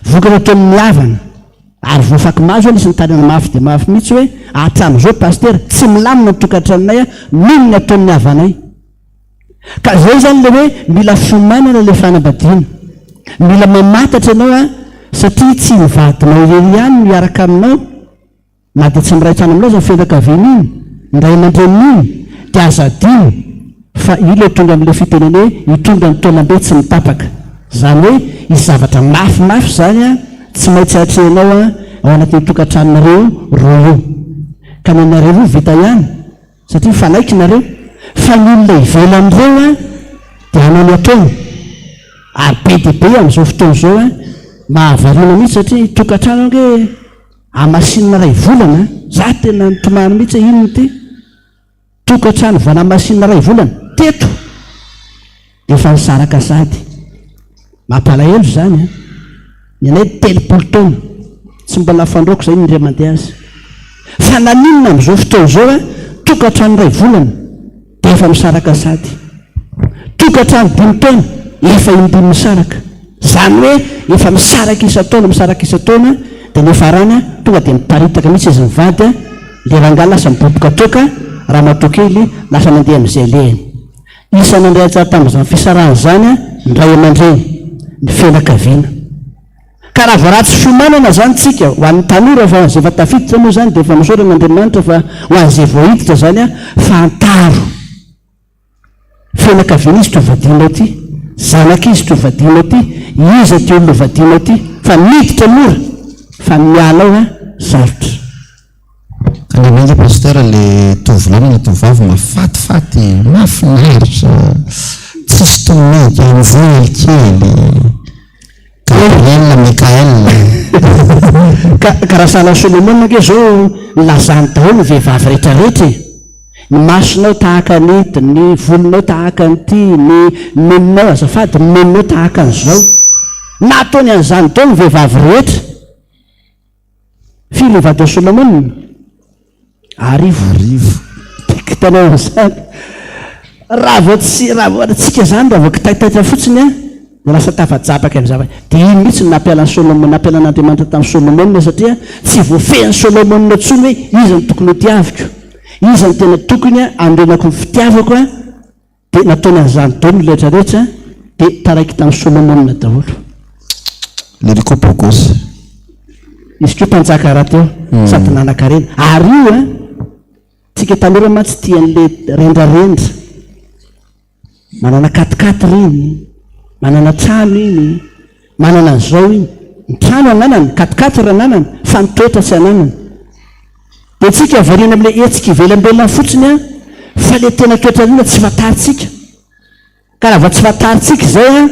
Vokatra teo amin'ny havana ary voafaky maso aho nisy nitaraina mafy dia mafy mihitsy hoe hatramin'izao Pasitera tsy milamina ny tokantranonay noho ny ataon'ny havanay. Ka izay izany ilay hoe mila fiomanana ilay fanambadiana. Mila mamantatra ianao satria tsy ny vadinao irery ihany no hiaraka aminao. Na dia tsy miray trano aminao aza ny fianakaviana iny, ny ray aman-dreniny iny, dia aza adino fa io ilay tonga amin'ilay fitenena hoe hitondra ny taolam-be tsy mitapaka. Izany hoe hisy zavatra mafimafy izany tsy maintsy atrehinao ao anatin'io tokantranonareo roa io. Ka ny anareo roa vita ihany satria mifanaiky nareo, fa ny olona ivelan'ireo dia hanao ny ataony. Ary be dia be amin'izao fotoana izao mahavariana mihitsy satria tokantrano ange Hamasinina iray volana, za tena nitomany mihitsy hoe inona ity? Tokantrano vao namasinina iray volana, teto dia efa nisaraka sady. Mampalahelo izany an! Ny anay 30 taona, tsy mbola fandroako izay indray mandeha aza. Fa naninona amin'izao fotoana izao an, tokantrano iray volana dia efa misaraka sady. Tokantrano dimy taona, efa indimy misaraka. Izany hoe efa misaraka isan-taona, misaraka isan-taona, dia ny hiafarany tonga dia miparitaka mihitsy izy mivady, ilay rangahy lasa miboboka toaka, ramatoa kely lasa nandeha amin'izay alehany. Isan'ny nandray anjara tamin'izany fisarahana izany ny ray aman-dreny, ny fianakaviana. Ka raha vao ratsy fiomanana izany tsika, ho an'ny tanora fa izay efa tafiditra moa izany dia efa misaotra an'Andriamanitra fa ho an'izay vao hiditra izany, fantaro. Fianakaviana izy to vadianao ty, zanaka izy to vadianao ty, iza ty olona vadianao ty, fa miditra mora fa ny miala ao an sarotra. Ka ny anay nge Pasteur le tovolahy na tovovavy mafatifaty, mahafinaritra, tsisy tomika, anjely kely, Gabriel, Mickaël. Ka ka raha sahala Solomona ange zao nilazany daholo ny vehivavy rehetra rehetra e! Ny masonao tahaka an'ity, ny volonao tahaka an'ity, ny nononao azafady, ny nononao tahaka an'izao. Nataony an'izany daholo ny vehivavy rehetra. Firy ny vadin'i Solomona? Arivo. Arivo. Hitanao an'izany? Raha vao tsy, raha vao, tsika izany raha vao kitaitaitra fotsiny an, dia lasa tafajabaka amin'ny zavatra. Dia iny mihitsy no nampiala an'i Solomona, nampiala an'Andriamanitra tamin'i Solomona satria tsy voafehin'i Solomona intsony hoe iza no tokony hotiaviko, iza no tena tokony hanorenako ny fitiavako an. Dia nataony an'izany daholo ny rehetra rehetra, dia taraiky tamin'i Solomona daholo. Liriko beau gosse. Izy koa mpanjaka rahateo, sady nanan-karena. Ary io an, tsika tanora mantsy tia an'le rendrarendra. Manana quat-quatre iny, manana trano iny, manana an'izao iny. Ny trano ananany, quat-quatre ananany, fa ny toetra tsy ananany. Dia tsika variana amin'ilay hetsika ivelambelany fotsiny an, fa ilay tena toetran'olona tsy fantarintsika. Ka raha vao tsy fantarintsika izay an,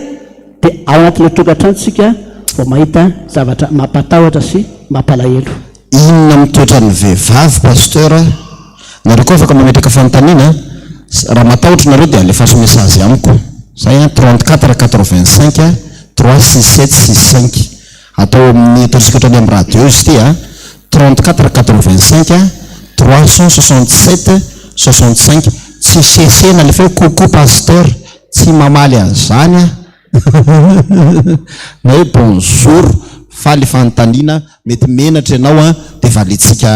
dia ao anatin'ilay tokantrano tsika vao mahita zavatra mampatahotra sy mampalahelo. Inona amin'ny toetran'ny vehivavy Pasteur a? Nareo koa afaka mametraka fanontaniana a! Raha matahotra nareo dia alefaso message amiko. Zay an, 34 85 3 6 7 6 5. Atao amin'ny ataontsika ohatran'ny amin'ny radio izy ity a, 34 85 367 65, tsy sesena le feo coucou pasteur, tsy mamaly an'izany aho na hoe bonjour fa le fanontaniana mety menatra ianao a, dia valiantsika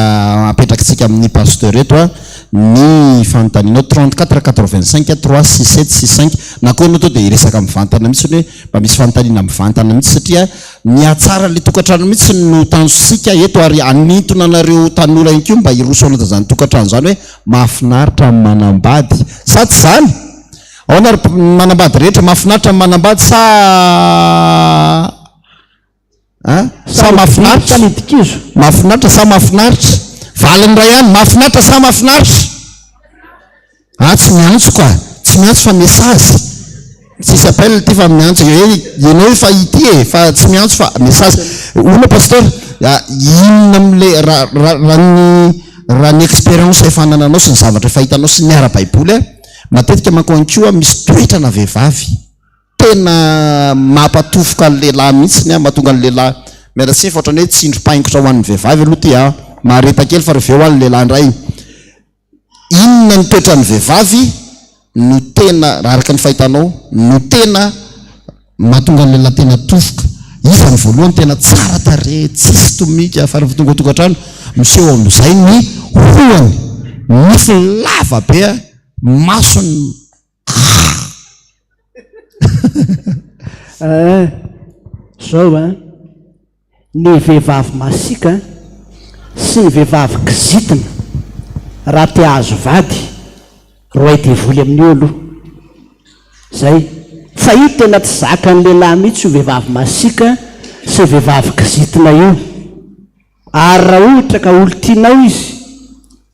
apetrakitsika amin'ny pasteur eto a ny fanontanianao, 34 85 3 6 7 6 5, na koa ianao to dia hiresaka mivantana mihitsy hoe Mba misy fanontaniana mivantana mihitsy satria ny hahatsara ilay tokantrano mihitsy no tanjontsika eto ary hanintona anareo tanora ihany koa mba hiroso ao anatin'izany tokantrano izany hoe mahafinaritra ny manambady sa tsy izany? Ahoana ry manambady rehetra, mahafinaritra ny manambady sa An? Sa mahafinaritra? Sa midikizo? Mahafinaritra sa mahafinaritra? Valiny iray ihany, mahafinaritra sa mahafinaritra? Ah, tsy miantso ka, tsy miantso fa message. Tsisy appel ity fa miantso hoe ianao efa ity e fa tsy miantso fa message. Hono pasteur, inona amle raha raha ny raha ny expérience efa anananao sy ny zavatra efa hitanao sy ny ara-baiboly a, matetika manko ihany koa misy toetrana vehivavy tena mampatofoka ny lehilahy mihitsiny a, mahatonga ny lehilahy, miala tsiny fa ohatran'ny hoe tsindrim-paingotra ho an'ny vehivavy aloha ity a, mahareta kely fa rehefa avy eo ho an'ny lehilahy indray. Inona ny toetran'ny vehivavy no tena, raha araka ny fahitanao, no tena mahatonga ny lehilahy tena tofoka? Iza no voalohany tena tsara tarehy, tsisy tomika, fa rehefa tonga ao an-tokantrano, miseho amin'izay ny hohony, nifiny lava be, masony Eh, zao an, ny vehivavy masiaka sy ny vehivavy kizitina raha te hahazo vady, roay devoly amin'io aloha. Zay. Fa io tena tsy zakan'ny lehilahy mihitsy io vehivavy masiaka sy vehivavy kizitina io. Ary raha ohatra ka olon-tianao izy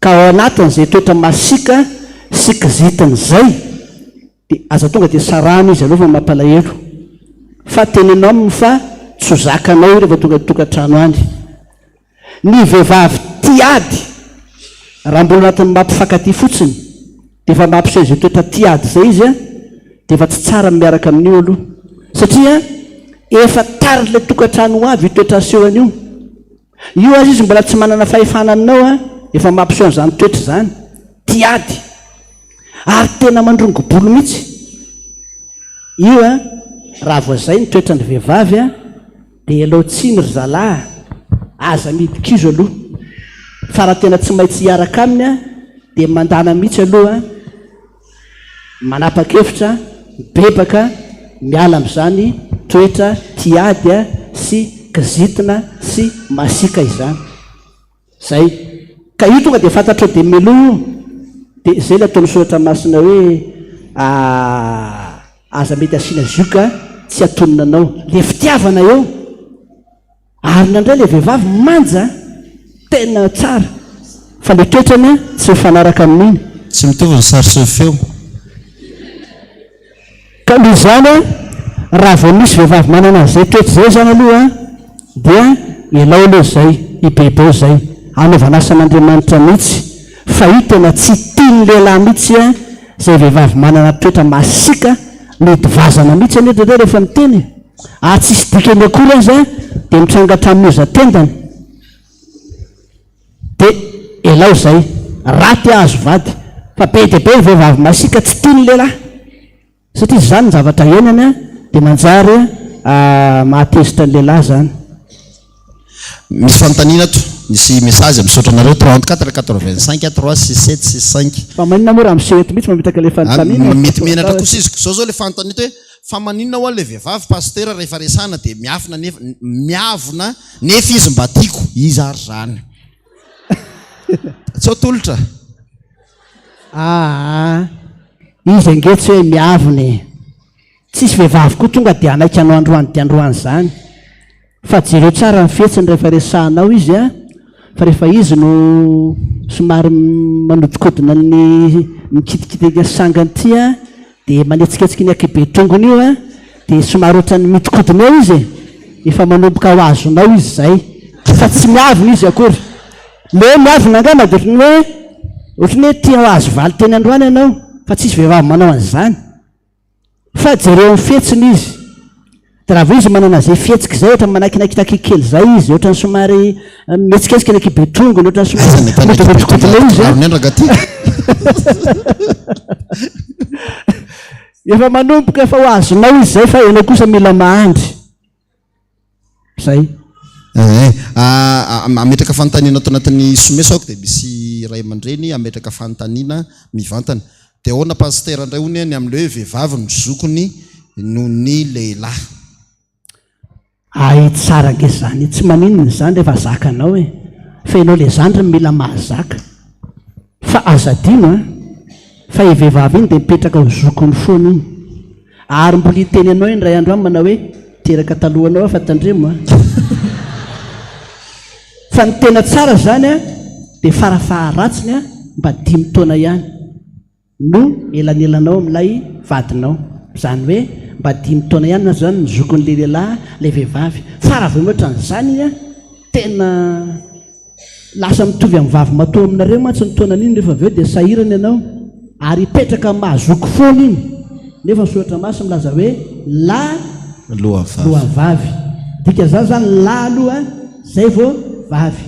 ka ao anatin'izay toetra masiaka sy kizitina izay dia aza tonga dia sarahina izy aloha fa mampalahelo fa teneno aminy fa tsy ho zakanao io rehefa tonga tokantrano any. Ny vehivavy tia ady raha mbola anatin'ny maha mpifankatia fotsiny dia efa mampiseho izay toetra tia ady izay izy dia efa tsy tsara ny miaraka amin'io aloha satria efa tarin'ilay tokantrano ho avy io toetra asehony io. Io aza izy mbola tsy manana fahefana aminao an, efa mampiseho an'izany toetra izany, tia ady ary tena mandrongo-bolo mihitsy. Io an, raha vao izay ny toetran'ny vehivavy an, dia ialao tsiny ry zalahy a, aza midi-kizo aloha, fa raha tena tsy maintsy hiaraka aminy an, dia mandana mihitsy aloha an, manapa-kevitra, mibebaka, miala amin'izany toetra tia ady sy kizitina sy masiaka izany. Zay. Ka io tonga dia fantatrao dia meloa io. Dia izay ilay ataon'ny soratra masina hoe aza mety asiana zioga tsy atonina anao. Ilay fitiavana eo. Ary nandray ilay vehivavy manja tena tsara fa le toetrany tsy mifanaraka amin'iny. Tsy mitovy ny sary sy ny feo. Ka noho izany raha vao misy vehivavy manana an'izay toetra izay izany aloha dia elao aloha izay, hibebao izay, hanaovana asan'Andriamanitra mihitsy fa io tena tsy tian'ny lehilahy mihitsy izay vehivavy manana toetra masiaka mety vazana mihitsy anie indraindray rehefa miteny e! Ary tsisy dikany akory aza dia mitranga hatramin'ny hozatendany. Dia elao izay, raha te hahazo vady. Fa be dia be ny vehivavy masiaka tsy tian'ny lehilahy. Satria izany ny zavatra iainany dia manjary mahatezitra ny lehilahy izany. Misy fanontaniana ato, misy message, misaotra anareo, 34 85 3 6 7 6 5. Fa maninona moa raha miseho eto mihitsy mametaka ilay fanontaniana e? Mety menatra kosa izy, zao zao le fanontaniana eto hoe fa maninona hoa le vehivavy pasitera rehefa resahana dia miafina nefa miavona nefa izy mba tiako, iza ary zany? Tsy ao tolotra. Aa izy ange tsy hoe miavona e! Tsisy vehivavy koa tonga dia hanaiky anao androany dia androany izany. Fa jereo tsara ny fihetsiny rehefa resahanao izy a, fa rehefa izy no somary manodikodina ny mikitikitika sangany ity a, dia manetsiketsika ny ankibe tongony io a, dia somary ohatran'ny miodikodina eo izy e, efa manomboka ho azonao izy izay, fa tsy miavona izy akory. Le hoe miavona angamba dia ohatran'ny hoe ohatran'ny hoe tia ho azo valin-teny androany ianao, fa tsisy vehivavy manao an'izany. Fa jereo amin'ny fihetsiny izy. Dia raha vao izy manana izay fihetsika izay, ohatran'ny manaikinaikinaiky kely izay izy, ohatran'ny somary eh, mihetsiketsika ny ankibe tongony, ohatran'ny somary Aiza ny mihodinkodina eo izy. Kirarony andraka aty. Efa manomboka efa ho azonao izy izay fa ianao kosa mila mahandry. Zay. Eh, ametraka fanontaniana ato anatin'ny someso aho dia misy ray aman-dreny ametraka fanontaniana mivantana. Dia ahoana pasitera indray hono ny amin'ilay hoe vehivavy no zokiny noho ny lehilahy? Hay tsara ange zany e, tsy maninona izany rehefa zakanao e, fa ianao le zandriny mila mahazaka. Fa aza adino an, fa i vehivavy iny dia mipetraka ho zokiny foana iny. Ary mbola hiteny anao indray andro any manao hoe teraka talohanao aho fa tandremo an. Fa ny tena tsara izany an, dia farafaharatsiny an, mba dimy taona ihany no elanelanao amin'ilay vadinao. Izany hoe mba dimy taona ihany zany ny zokin'ilay lehilahy ilay vehivavy. Fa raha vao mihoatra an'izany izy an, tena lasa mitovy amin'ny vavy matoa aminareo mantsy ny taonan'iny rehefa avy eo dia sahirana ianao. Ary hipetraka amin'ny maha zoky foana iny. Nefa ny soratra masina milaza hoe lahy Loha vavy. loha vavy. Dikan'izany izany lahy aloha izay vao vavy.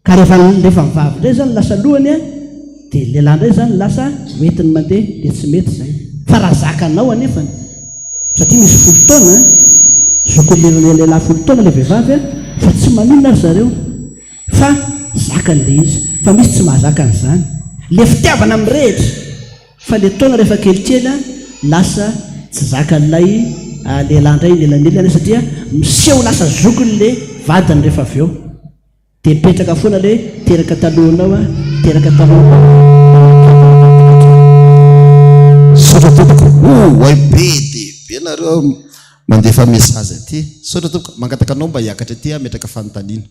Ka rehefa rehefa ny vavy indray zany lasa lohany a, dia lehilahy indray zany lasa hoentiny mandeha dia tsy mety izay. Fa raha zakanao anefany, satria misy folo taona, zokin'ilay lehilahy folo taona ilay vehivavy a, fa tsy maninona ary zareo fa zakany ilay izy. Fa misy tsy mahazaka an'izany. Ilay fitiavana mirehitra fa ilay taona rehefa kelikely a, lasa tsy zakan'ilay lehilahy indray ny elanelany satria miseho lasa zokiny ilay vadiny rehefa avy eo. Dia mipetraka foana le teraka talohanao a, teraka talohanao a. Misaotra tompoko oh way be dia be nareo mandefa message aty. Misaotra tompoko, mangataka anao mba hiakatra aty hametraka fanontaniana.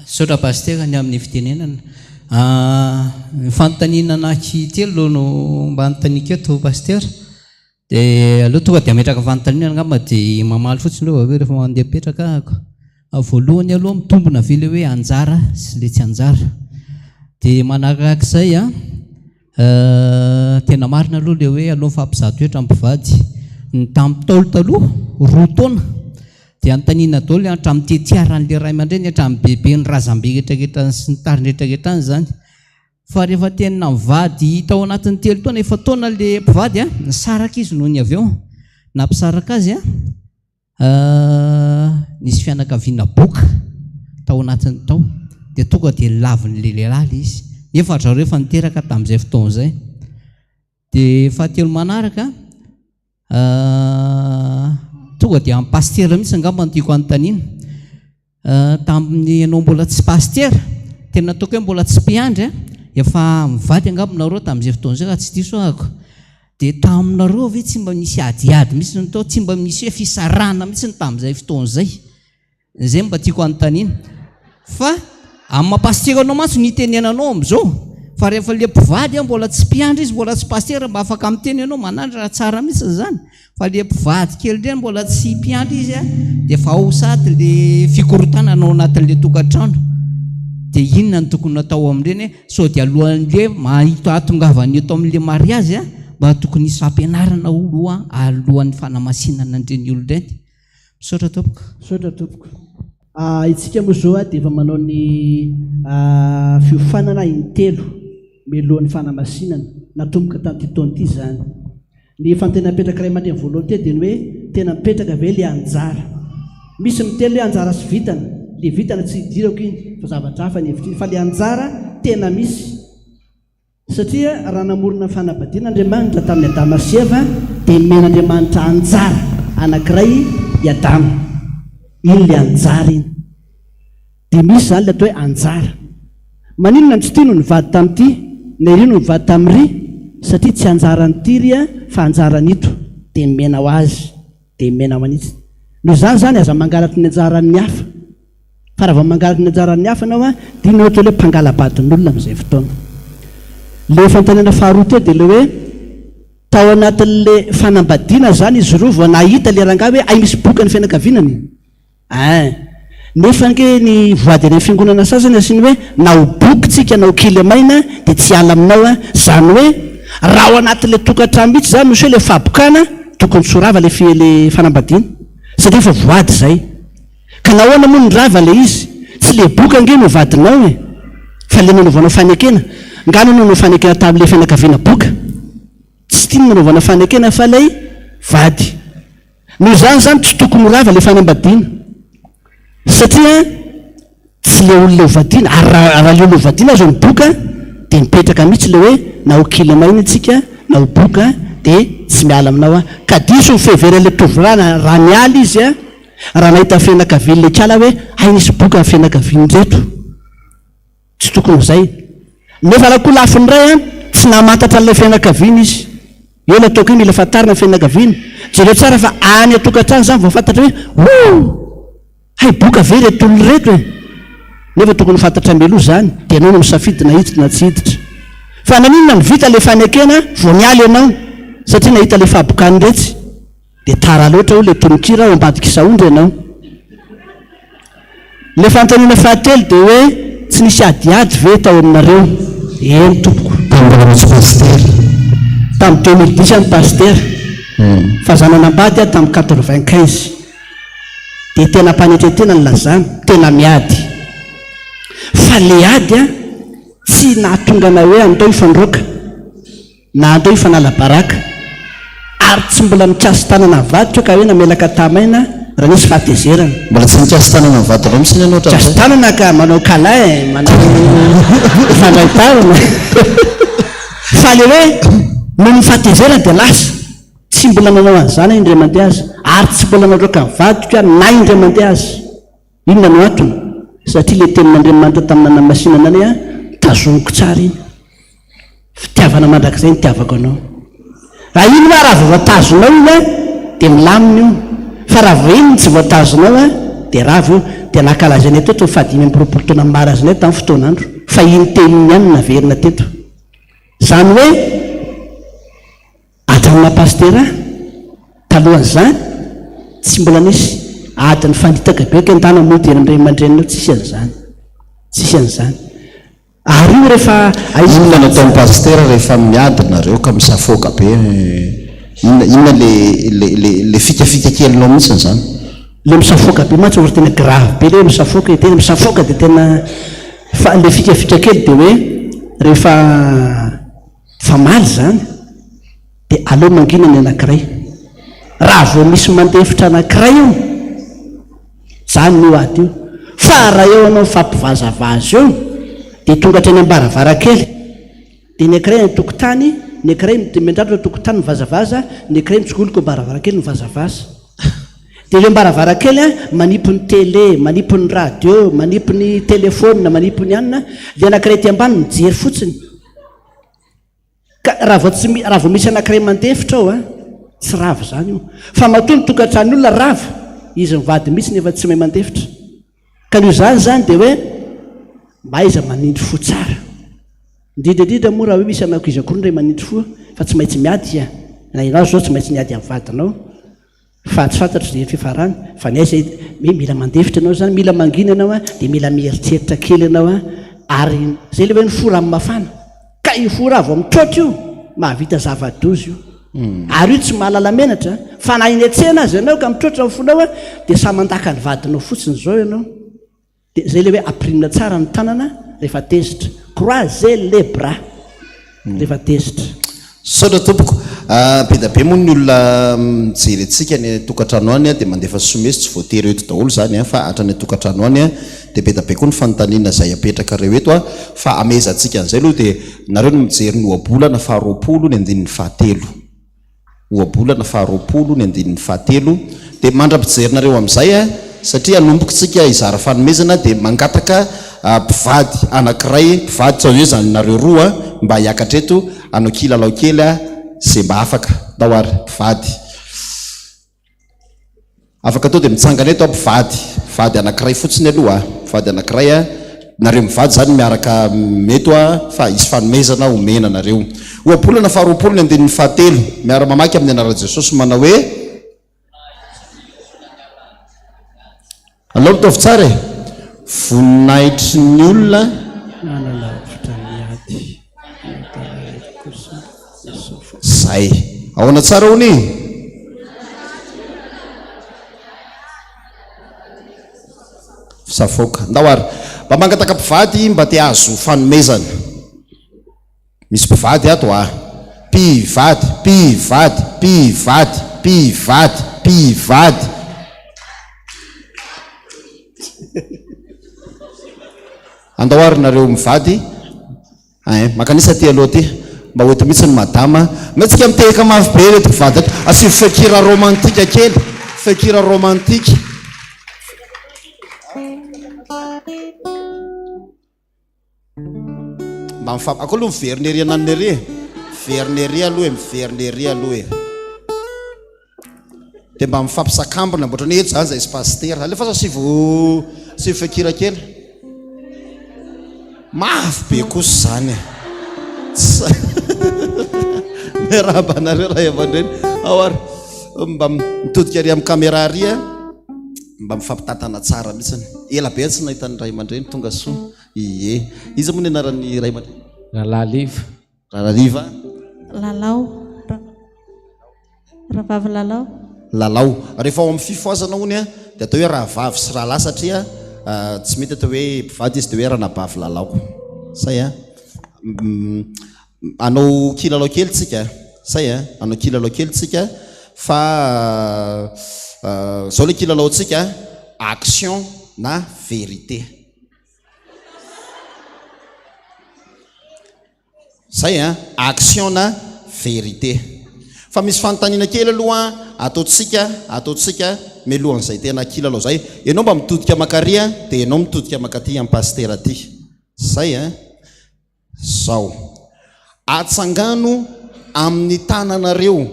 Misaotra Pasitera ny amin'ny fitenenana. Ny fanontaniana anaky telo no mba anontaniako eto Pasitera. Dia aleo tonga dia hametraka fanontaniana angamba dia mamaly fotsiny aloha avy eo rehefa mandeha mipetraka ahako. Voalohany aloha mitombina ve ilay hoe anjara sy ilay tsy anjara? Dia manarak'izay an, tena marina aloha ilay hoe aleo mifampizaha toetra ny mpivady. Ny tamin'ny Ntaolo taloha, roa taona dia anontaniana daholo hatramin'ny tetiaran'ilay ray aman-dreny, hatramin'ny bebe ny razambe rehetrarehetra sy ny tariny rehetrarehetra any izany. Fa rehefa tena nivady tao anatin'ny telo taona, efa-taona ilay mpivady an, nisaraka izy nony avy eo. Nampisaraka azy an, nisy fianakaviana boka tao anatiny tao. Dia tonga dia lavin'ilay lehilahy ilay izy. Nefa ry zareo efa niteraka tamin'izay fotoana izay. Dia fahatelo manaraka, tonga dia amin'ny pasitera mihitsy angamba no tiako hanontaniana. Tamin'ny ianao mbola tsy pasitera, tena ataoko hoe mbola tsy mpiandry, efa mivady angamba nareo tamin'izay fotoana izay raha tsy diso ahako. Dia taminareo ve tsy mba nisy adiady mihitsy ny tao, tsy mba nisy hoe fisarahana mihitsy tamin'izay fotoana izay? Izay no mba tiako hanontaniana. Fa amin'ny maha pasitera anao mantsy no itenenanao amin'izao. Fa rehefa ilay mpivady mbola tsy mpiandry izy, mbola tsy pasitera, mba afaka miteny ianao, manandrana tsara mihitsy izany. Fa ilay mpivady kely ireny mbola tsy mpiandry izy dia efa ao sady ilay fikorontanana ao anatin'ilay tokantrano. Dia inona no tokony hatao amin'ireny hoe sao dia alohan'ilay mahita hahatongavany eto amin'ilay mariazy mba tokony hisy fampianarana aloha alohan'ny fanamasinana an'ireny olona ireny. Misaotra tompoko. Misaotra tompoko. Itsika moa izao dia efa manao ny fiofanana intelo mialohan'ny fanamasinana, natomboka tamin'ity taona ity izany. Ny fanontaniana napetraky ray aman-dreny voalohany teo dia ny hoe tena mipetraka ve ilay anjara? Misy miteny hoe anjara sy vintana, ilay vintana tsy idirako iny fa zavatra hafa ny hevitr'iny fa ilay anjara tena misy. Satria raha namorona ny fanabadiana Andriamanitra tamin'i Adama sy Eva, dia nomen'Andriamanitra anjara anankiray i Adama. Iny ilay anjara iny. Dia misy izany ilay atao hoe anjara. Maninona no tsy ity no nivady tamin'ity, na iry no nivady tamin'iry? Satria tsy anjaran'ity ry fa anjaran'ito. Dia nomena ho azy. Dia nomena ho an'itsy. Noho izany izany, aza mangalatra ny anjaran'ny hafa. Fa raha vao mangalatra ny anjaran'ny hafa ianao an, dia inona ohatra ilay hoe mpangala-badin'olona amin'izay fotoana. Ilay fanontaniana faharoa teo dia ilay hoe, tao anatin'ilay fanambadiana izany izy roa vao nahita ilay rangahy hoe hay misy boka ny fianakavianany. Ein. Nefa ange ny voady any amin'ny fiangonana sasany asiany hoe na ho boky tsika na ho kilemaina dia tsy hiala aminao an. Izany hoe raha ao anatin'ilay tokantrano mihitsy izany misy hoe ilay fahabokana, tokony tsy ho rava ilay ilay fanambadiana. Satria efa voady izay. Ka nahoana moa no rava ilay izy? Tsy le boka ange no vadinao e! Fa le nanaovanao fanekena. Nga anao nanao fanekena tamin'ilay fianakaviana boka? Tsy ity no nanaovana fanekena fa ilay vady. Noho izany izany tsy tokony ho rava ilay fanambadiana. Satria tsy le olona ho vadiana, ary raha raha le olona ho vadiana aza no boka dia mipetraka mihitsy le hoe na ho kilemaina isika na ho boka dia tsy miala aminao aho. Ka diso ny fiheveran'ilay tovolahy na raha niala izy an, raha nahita fianakavian'ilay kala hoe hay nisy boka ny fianakavian'ireto. Tsy tokony ho izay. Nefa raha koa lafiny iray an, tsy namantatra an'ilay fianakaviana izy. Eo ilay ataoko hoe mila fantarina ny fianakaviana. Jereo tsara fa any an-tokantrano izany vao fantatra hoe oh! Hay boka ve ireto olona ireto e! Nefa tokony ho fantatra mialoha izany, dia ianao no misafidy na hiditra na tsy hiditra. Fa naninona no vita ilay fanekena vao niala ianao? Satria nahita ilay fahabokan'iretsy dia tara loatra hoy ilay tononkira ao ambadik'i Sahondra ianao. Ilay fanontaniana fahatelo dia hoe tsy nisy adiady ve tao aminareo? Eny tompoko. Tamin'ny mbola nisy pasitera. Tamin'ny 2010 aho no pasitera. Fa za nanambady aho tamin'ny 95. Dia tena am-panetren-tena no lazana, tena miady. Fa le ady an, tsy nahatonga anay hoe andao hifandroaka. Na andao hifanala baraka. Ary tsy mbola nikasi-tanana vadiko ka hoe namelaka tamaina raha nisy fahatezerana. Mbola tsy nikasi-tanana ny vadinao mihitsy ianao hatramin'izay? Mikasi-tanana ka, manao câlin, manao mifandray tanana. Fa le hoe noho ny fahatezerana dia lasa. Tsy mbola nanao an'izany aho indray mandeha aza. Ary tsy mbola nandroaka ny vadiko aho na indray mandeha aza. Inona no antony? Satria ilay tenin'Andriamanitra tamin'ny nanamasinana anay an, tazomiko tsara iny. Fitiavana mandrakizay ny itiavako anao. Raha iny hoa raha vao voatazonao iny an, dia milamina io. Fa raha vao iny no tsy voatazonao an, dia rava io. Dia nankalazainay teto ny fahadimy ambiroapolo taonan'ny mariazinay tamin'ny fotoan'andro. Fa iny teny iny ihany no naverina teto. Izany hoe. Hatramin'ny naha pasitera ahy, talohan'izany, tsy mbola nisy ady nifanditaka be ka ndana mody eny amin'ny ray aman-dreninao, tsisy an'izany. Tsisy an'izany. Ary io rehefa aiza Inona no ataon'ny pasitera rehefa miady nareo ka misafoaka be? Inona inona le le le le fikafika kelinao mihitsy izany? Le misafoaka be mantsy ohatry tena grave be le hoe misafoaka e, tena misafoaka dia tena fa le fikafika kely dia hoe rehefa Famaly izany dia aleo mangina ny anankiray. Raha vao misy mandefitra anankiray eo, izany io ady io. Fa raha eo ianao mifampivazavaza eo, dia tonga hatreny am-baravarankely. Dia ny ankiray any an-tokotany, ny ankiray miandrandra eo an-tokotany mivazavaza, ny ankiray mitsingoloka eo am-baravarankely mivazavaza. Dia ireo am-baravarankely manipy ny télé, manipy ny radio, manipy ny téléphone, manipy ny anona, ilay anankiray ety ambany mijery fotsiny. Ka raha vao tsy raha vao misy anankiray mandefitra ao an, tsy rava izany io. Fa matoa ny tokantranon'olona rava, izy mivady mihitsy nefa tsy mahay mandefitra. Ka noho izany izany dia hoe mahaiza manindry fo tsara. Indrindra indrindra moa raha hoe misy anankizy akory indray manindry fo fa tsy maintsy miady a. Na ianao izao tsy maintsy miady amin'ny vadinao. Fa tsy fantatro izay fiafarany, fa ny aiza hoe mila mandefitra ianao izany, mila mangina ianao an, dia mila mieritreritra kely ianao an, ary izay ilay hoe ny fo rano mafana, ka io fo raha vao mitroatra io, mahavita zava-doza io, ary io tsy mahalala menatra, fa na eny an-tsena aza ianao ka mitroatra ny fonao an, dia samy mandaka ny vadinao fotsiny izao ianao. Dia zay le hoe ampirimina tsara ny tanana rehefa tezitra. Croiser les bras rehefa tezitra. Misaotra tompoko. Be dia be moa ny olona mijery antsika any an-tokantrano any dia mandefa someso, tsy voatery eto daholo izany fa hatrany an-tokantrano any dia be dia be koa ny fanontaniana izay apetrakareo eto fa hamehezantsika an'izay aloha dia nareo no mijery ny ohabolana faharoapolo ny andininy fahatelo. Ohabolana faharoapolo ny andininy fahatelo dia mandra-pijerinareo amin'izay a, satria hanomboka isika hizara fanomezana dia mangataka mpivady anankiray, mpivady tsy hoe izany nareo roa a, mba hiakatra eto hanao kilalao kely a, ze mba afaka, ndao ary, mpivady. Afaka atao dia mitsangana eto aho mpivady, mpivady anankiray fotsiny aloha a, mpivady anankiray a, nareo mivady izany miaraka eto a, fa hisy fanomezana omena anareo. Ohabolana faharoapolo ny andininy fahatelo, miara-mamaky amin'ny anaran'i Jesosy manao hoe. Alao mitovy tsara e! Voninahitry ny olona. Nanalavitra ny ady, ny adala kosa nisafoaka. Zay. Ahoana tsara hono e? Fisafoaka. Ndao ary. Mba mangataka mpivady mba te hahazo fanomezana. Misy mpivady ato a! Mpivady, mpivady, mpivady, mpivady, mpivady. Andao ary nareo mivady ein, mankanisa aty aloha aty, mba ho eto mihitsy ny madama. Mihetsika mitehaka mafy be ireto mpivady ireto. Asio feon-kira romantika kely, feon-kira romantika. Mba mifamp ako aloha miverina ery ananona ery e. Miverina ery aloha e, miverina ery aloha e. Dia mba mifampisakambina, mba ohatran'ny hoe eto izany izay sy pasitera. Alefaso asivo asivo feon-kira kely. Mafy be kosa izany e. Miarahaba anareo ray aman-dreny. Ao ary mba mitodika ary amin'ny caméra ary a. Mba mifampitantana tsara mihitsy. Ela be tsy nahita ny ray aman-dreny tonga soa. Ie. Iza moa ny anaran'ny ray aman-dreny? Ralalivy. Rarariva. Lalao. Rahavavy Lalao. Lalao. Rehefa ao amin'ny fifohazana hono dia atao hoe rahavavy sy rahalahy satria tsy mety atao hoe mpivady izy dia hoe ranabavy Lalao. Zay an. Hanao kilalao kely tsika. Zay an. Hanao kilalao kely tsika fa zao ilay kilalaontsika, action na vérité. Zay an, action na vérité. Fa misy fanontaniana kely aloha ataontsika, ataontsika mialohan'izay tena kilalao zay. Ianao mba mitodika makary an, dia ianao mitodika makaty amin'ny pasitera aty. Zay an. Zao. Atsangano amin'ny tananareo,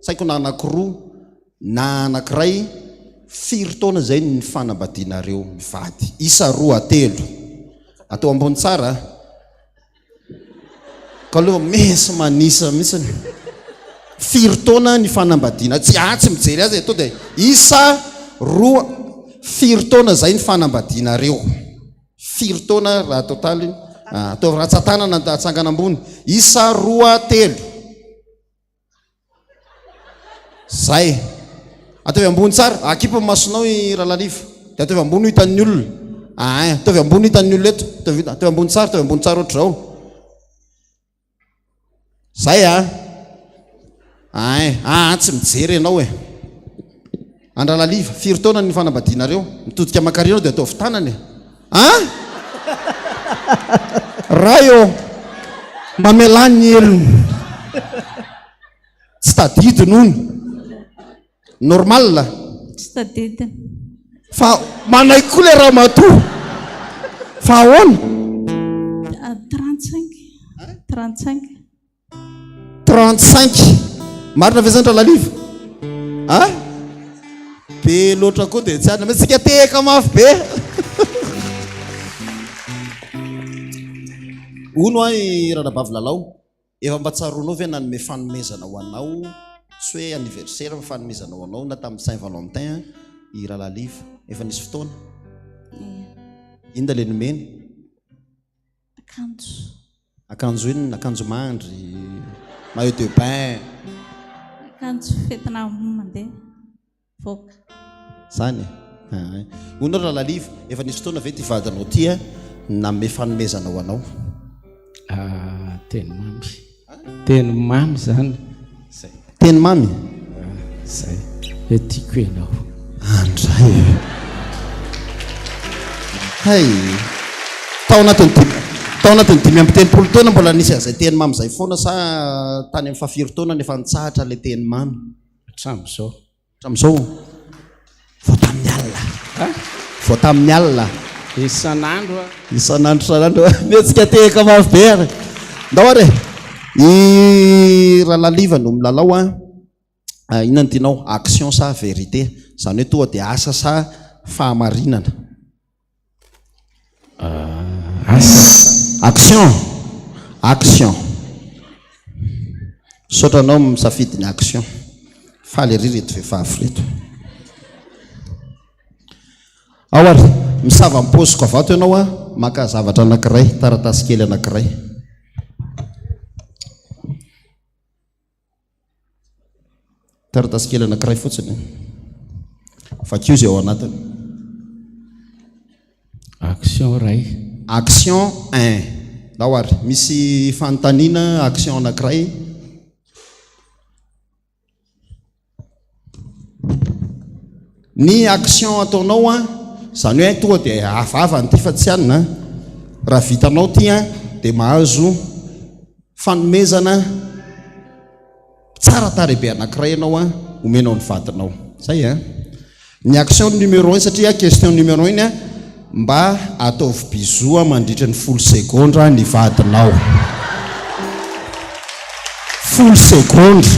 tsy haiko na anankiroa na anankiray, firy taona izay ny fanambadianareo mivady? Isa roa, telo. Atao ambony tsara a. Ka aloha misy manisa mihitsy. Firy taona ny fanambadiana? Tsy ah tsy mijery azy e, to dia isa roa, firy taona izay ny fanambadianareo? Firy taona raha totaly? Ataovy ratsan-tanana atsangana ambony. Isa roa telo. Zay. Ataovy ambony tsara. Akipy ny masonao i Ralaliva. Dia ataovy ambony ho hitan'ny olona. Ain, ataovy ambony ho hitan'ny olona eto. Ataovy ataovy ambony tsara, ataovy ambony tsara ohatr'izao. Zay a. Ain, aa tsy mijery ianao e. Andralaliva, firy taona ny fanambadianareo? Mitodika makary ianao dia ataovy tanana e. An? Ray ô, mamelà ny helony. Tsy tadidiny hono. Normal? Tsy tadidiny. Fa manaiky koa ilay ramatoa. Fa ahoana? 35. 35. 35. Marina ve zany Ralaliva? A? Be loatra koa dia tsy arina. Tsika tehaka mafy be. Hono ahy Ranabavy Lalao, efa mba tsaroanao ve nanome fanomezana ho anao, tsy hoe anniversaire fa fanomezana ho anao na tamin'ny Saint Valentin i Ralaliva? Efa nisy fotoana? Ia. Inona ilay nomeny? Akanjo. Akanjo inona? Akanjo mandry? Maillot de bain? Akanjo fentina mandeha mivoaka. Zany e? Aa. Hono ry Ralaliva, efa nisy fotoana ve ity vadinao ity nanome fanomezana ho anao? Ah, teny mamy. Teny mamy zany. Zay. Teny mamy? Zay. Hoe tiako ianao. Andray. Hay. Tao anatin'ny dimy tao anatin'ny 35 taona mbola nisy an'izay teny mamy izay foana sa tany amin'ny fahafiry taona no efa nitsahatra ilay teny mamy? Hatramin'izao. Hatramin'izao? Vao tamin'ny alina. Vao tamin'ny alina. Isan'andro a. Isan'andro isan'andro. Mihetsika tehaka mafy be ary. Ndao ary e. I Ralaliva no milalao an. Ah, inona no tianao? Action sa vérité? Izany hoe tonga dia asa sa fahamarinana? Asa. Action. Action. Misaotra anao misafidy ny action. Faly ery ireto vehivavy ireto. Ao ary, misava ny paosiko avy ato ianao a, maka zavatra anankiray, taratasy kely anankiray. Taratasy kely anankiray fotsiny. Vakio izay ao anatiny. Action iray. Action un. Ndao ary, misy fanontaniana action anankiray. Ny action ataonao an, izany hoe tonga dia avavany ity fa tsy anona an. Raha vitanao ity an, dia mahazo fanomezana tsara tarehy be anankiray ianao an, omenao ny vadinao. Zay an. Ny action numéro un satria question numéro un mba ataovy bisous mandritra ny folo segondra ny vadinao. Folo segondra.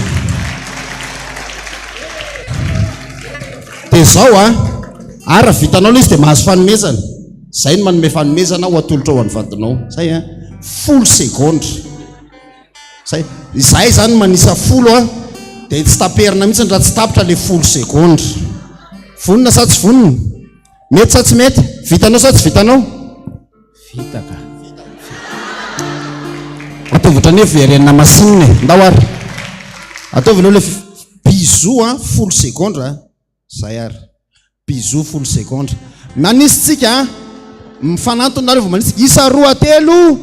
Dia zao a, ary raha vitanao ilay izy dia mahazo fanomezana. Zay no manome fanomezana ho atolotra ho an'ny vadinao. Zay a, folo segondra. Zay, izahay izany manisa folo an, dia tsy taperina mihitsy raha tsy tapitra ilay folo segondra. Vonona sa tsy vonona? Mety sa tsy mety? Vitanao sa tsy vitanao? Vita ka. Ataovy ohatran'ny hoe verenina masinina e. Ndao ary. Ataovy aloha ilay bisou an, folo segondra. Zay ary. Bisous folo segondra. Manisy tsika a. Mifanantona nareo vao manisy. Isa roa telo.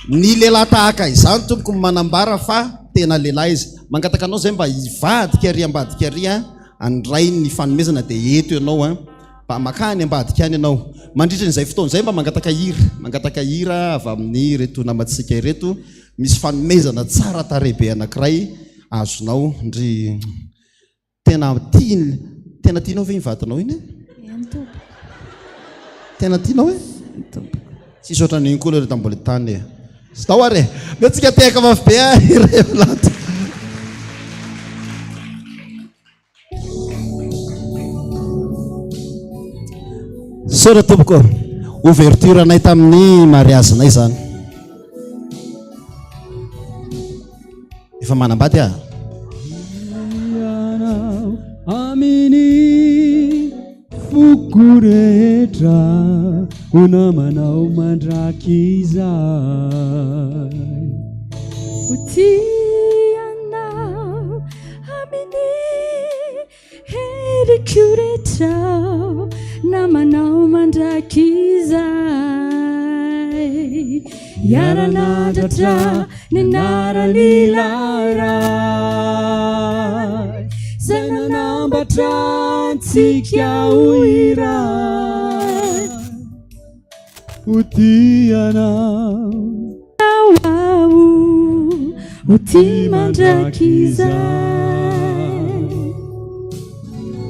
Ny lehilahy tahaka izany tompoko manambara fa tena lehilahy izy. Mangataka anao zay mba hivadika ary ambadika ary a. Handray ny fanomezana dia eto ianao an, mba makany ambadika any ianao. Mandritra izay fotoana izay mba mangataka hira, mangataka hira avy amin'ireto namantsika ireto, misy fanomezana tsara tarehy be anankiray azonao ndry. Tena tiany, tena tianao ve iny vadinao iny e? Eny tompoko. Tena tianao e? Eny tompoko. Tsisy ohatran'iny koa aloha eto ambony tany e. Stao ary e. Mety tsika tehaka mafy be a, ireo lanto. Misaotra tompoko. Ouverture anay tamin'ny mariazinay izany. Efa manambady aho. Amin'ny foko rehetra ho namanao mandrakizay. Ho tia anao Amin'ny heriko rehetra namanao mandrakizay Hiara-nandratra ny anaran'ilay Ray Izay nanambatra antsika ho iray Ho tia anao. Aho ho tia mandrakizay.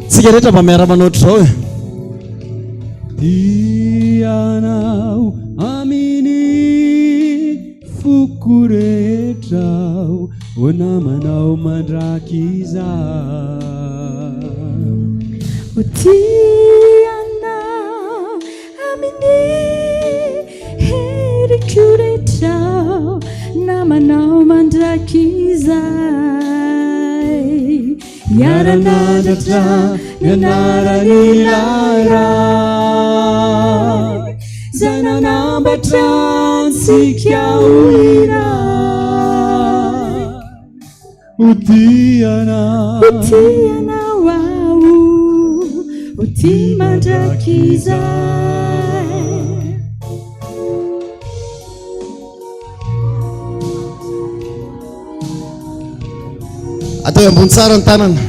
Tsika rehetra mba miara-manao ohatr'izao e. Tia anao amin'ny foko rehetra ho namanao mandrakizay. Ho tia anao Amin'ny heriko rehetra namanao mandrakizay Hiara-nandratra ny anaran'ilay Ray Izay nanambatra antsika ho iray Ho tia anao. Ho tia anao aho, ho tia mandrakizay. Ataovy ambony tsara ny tanana.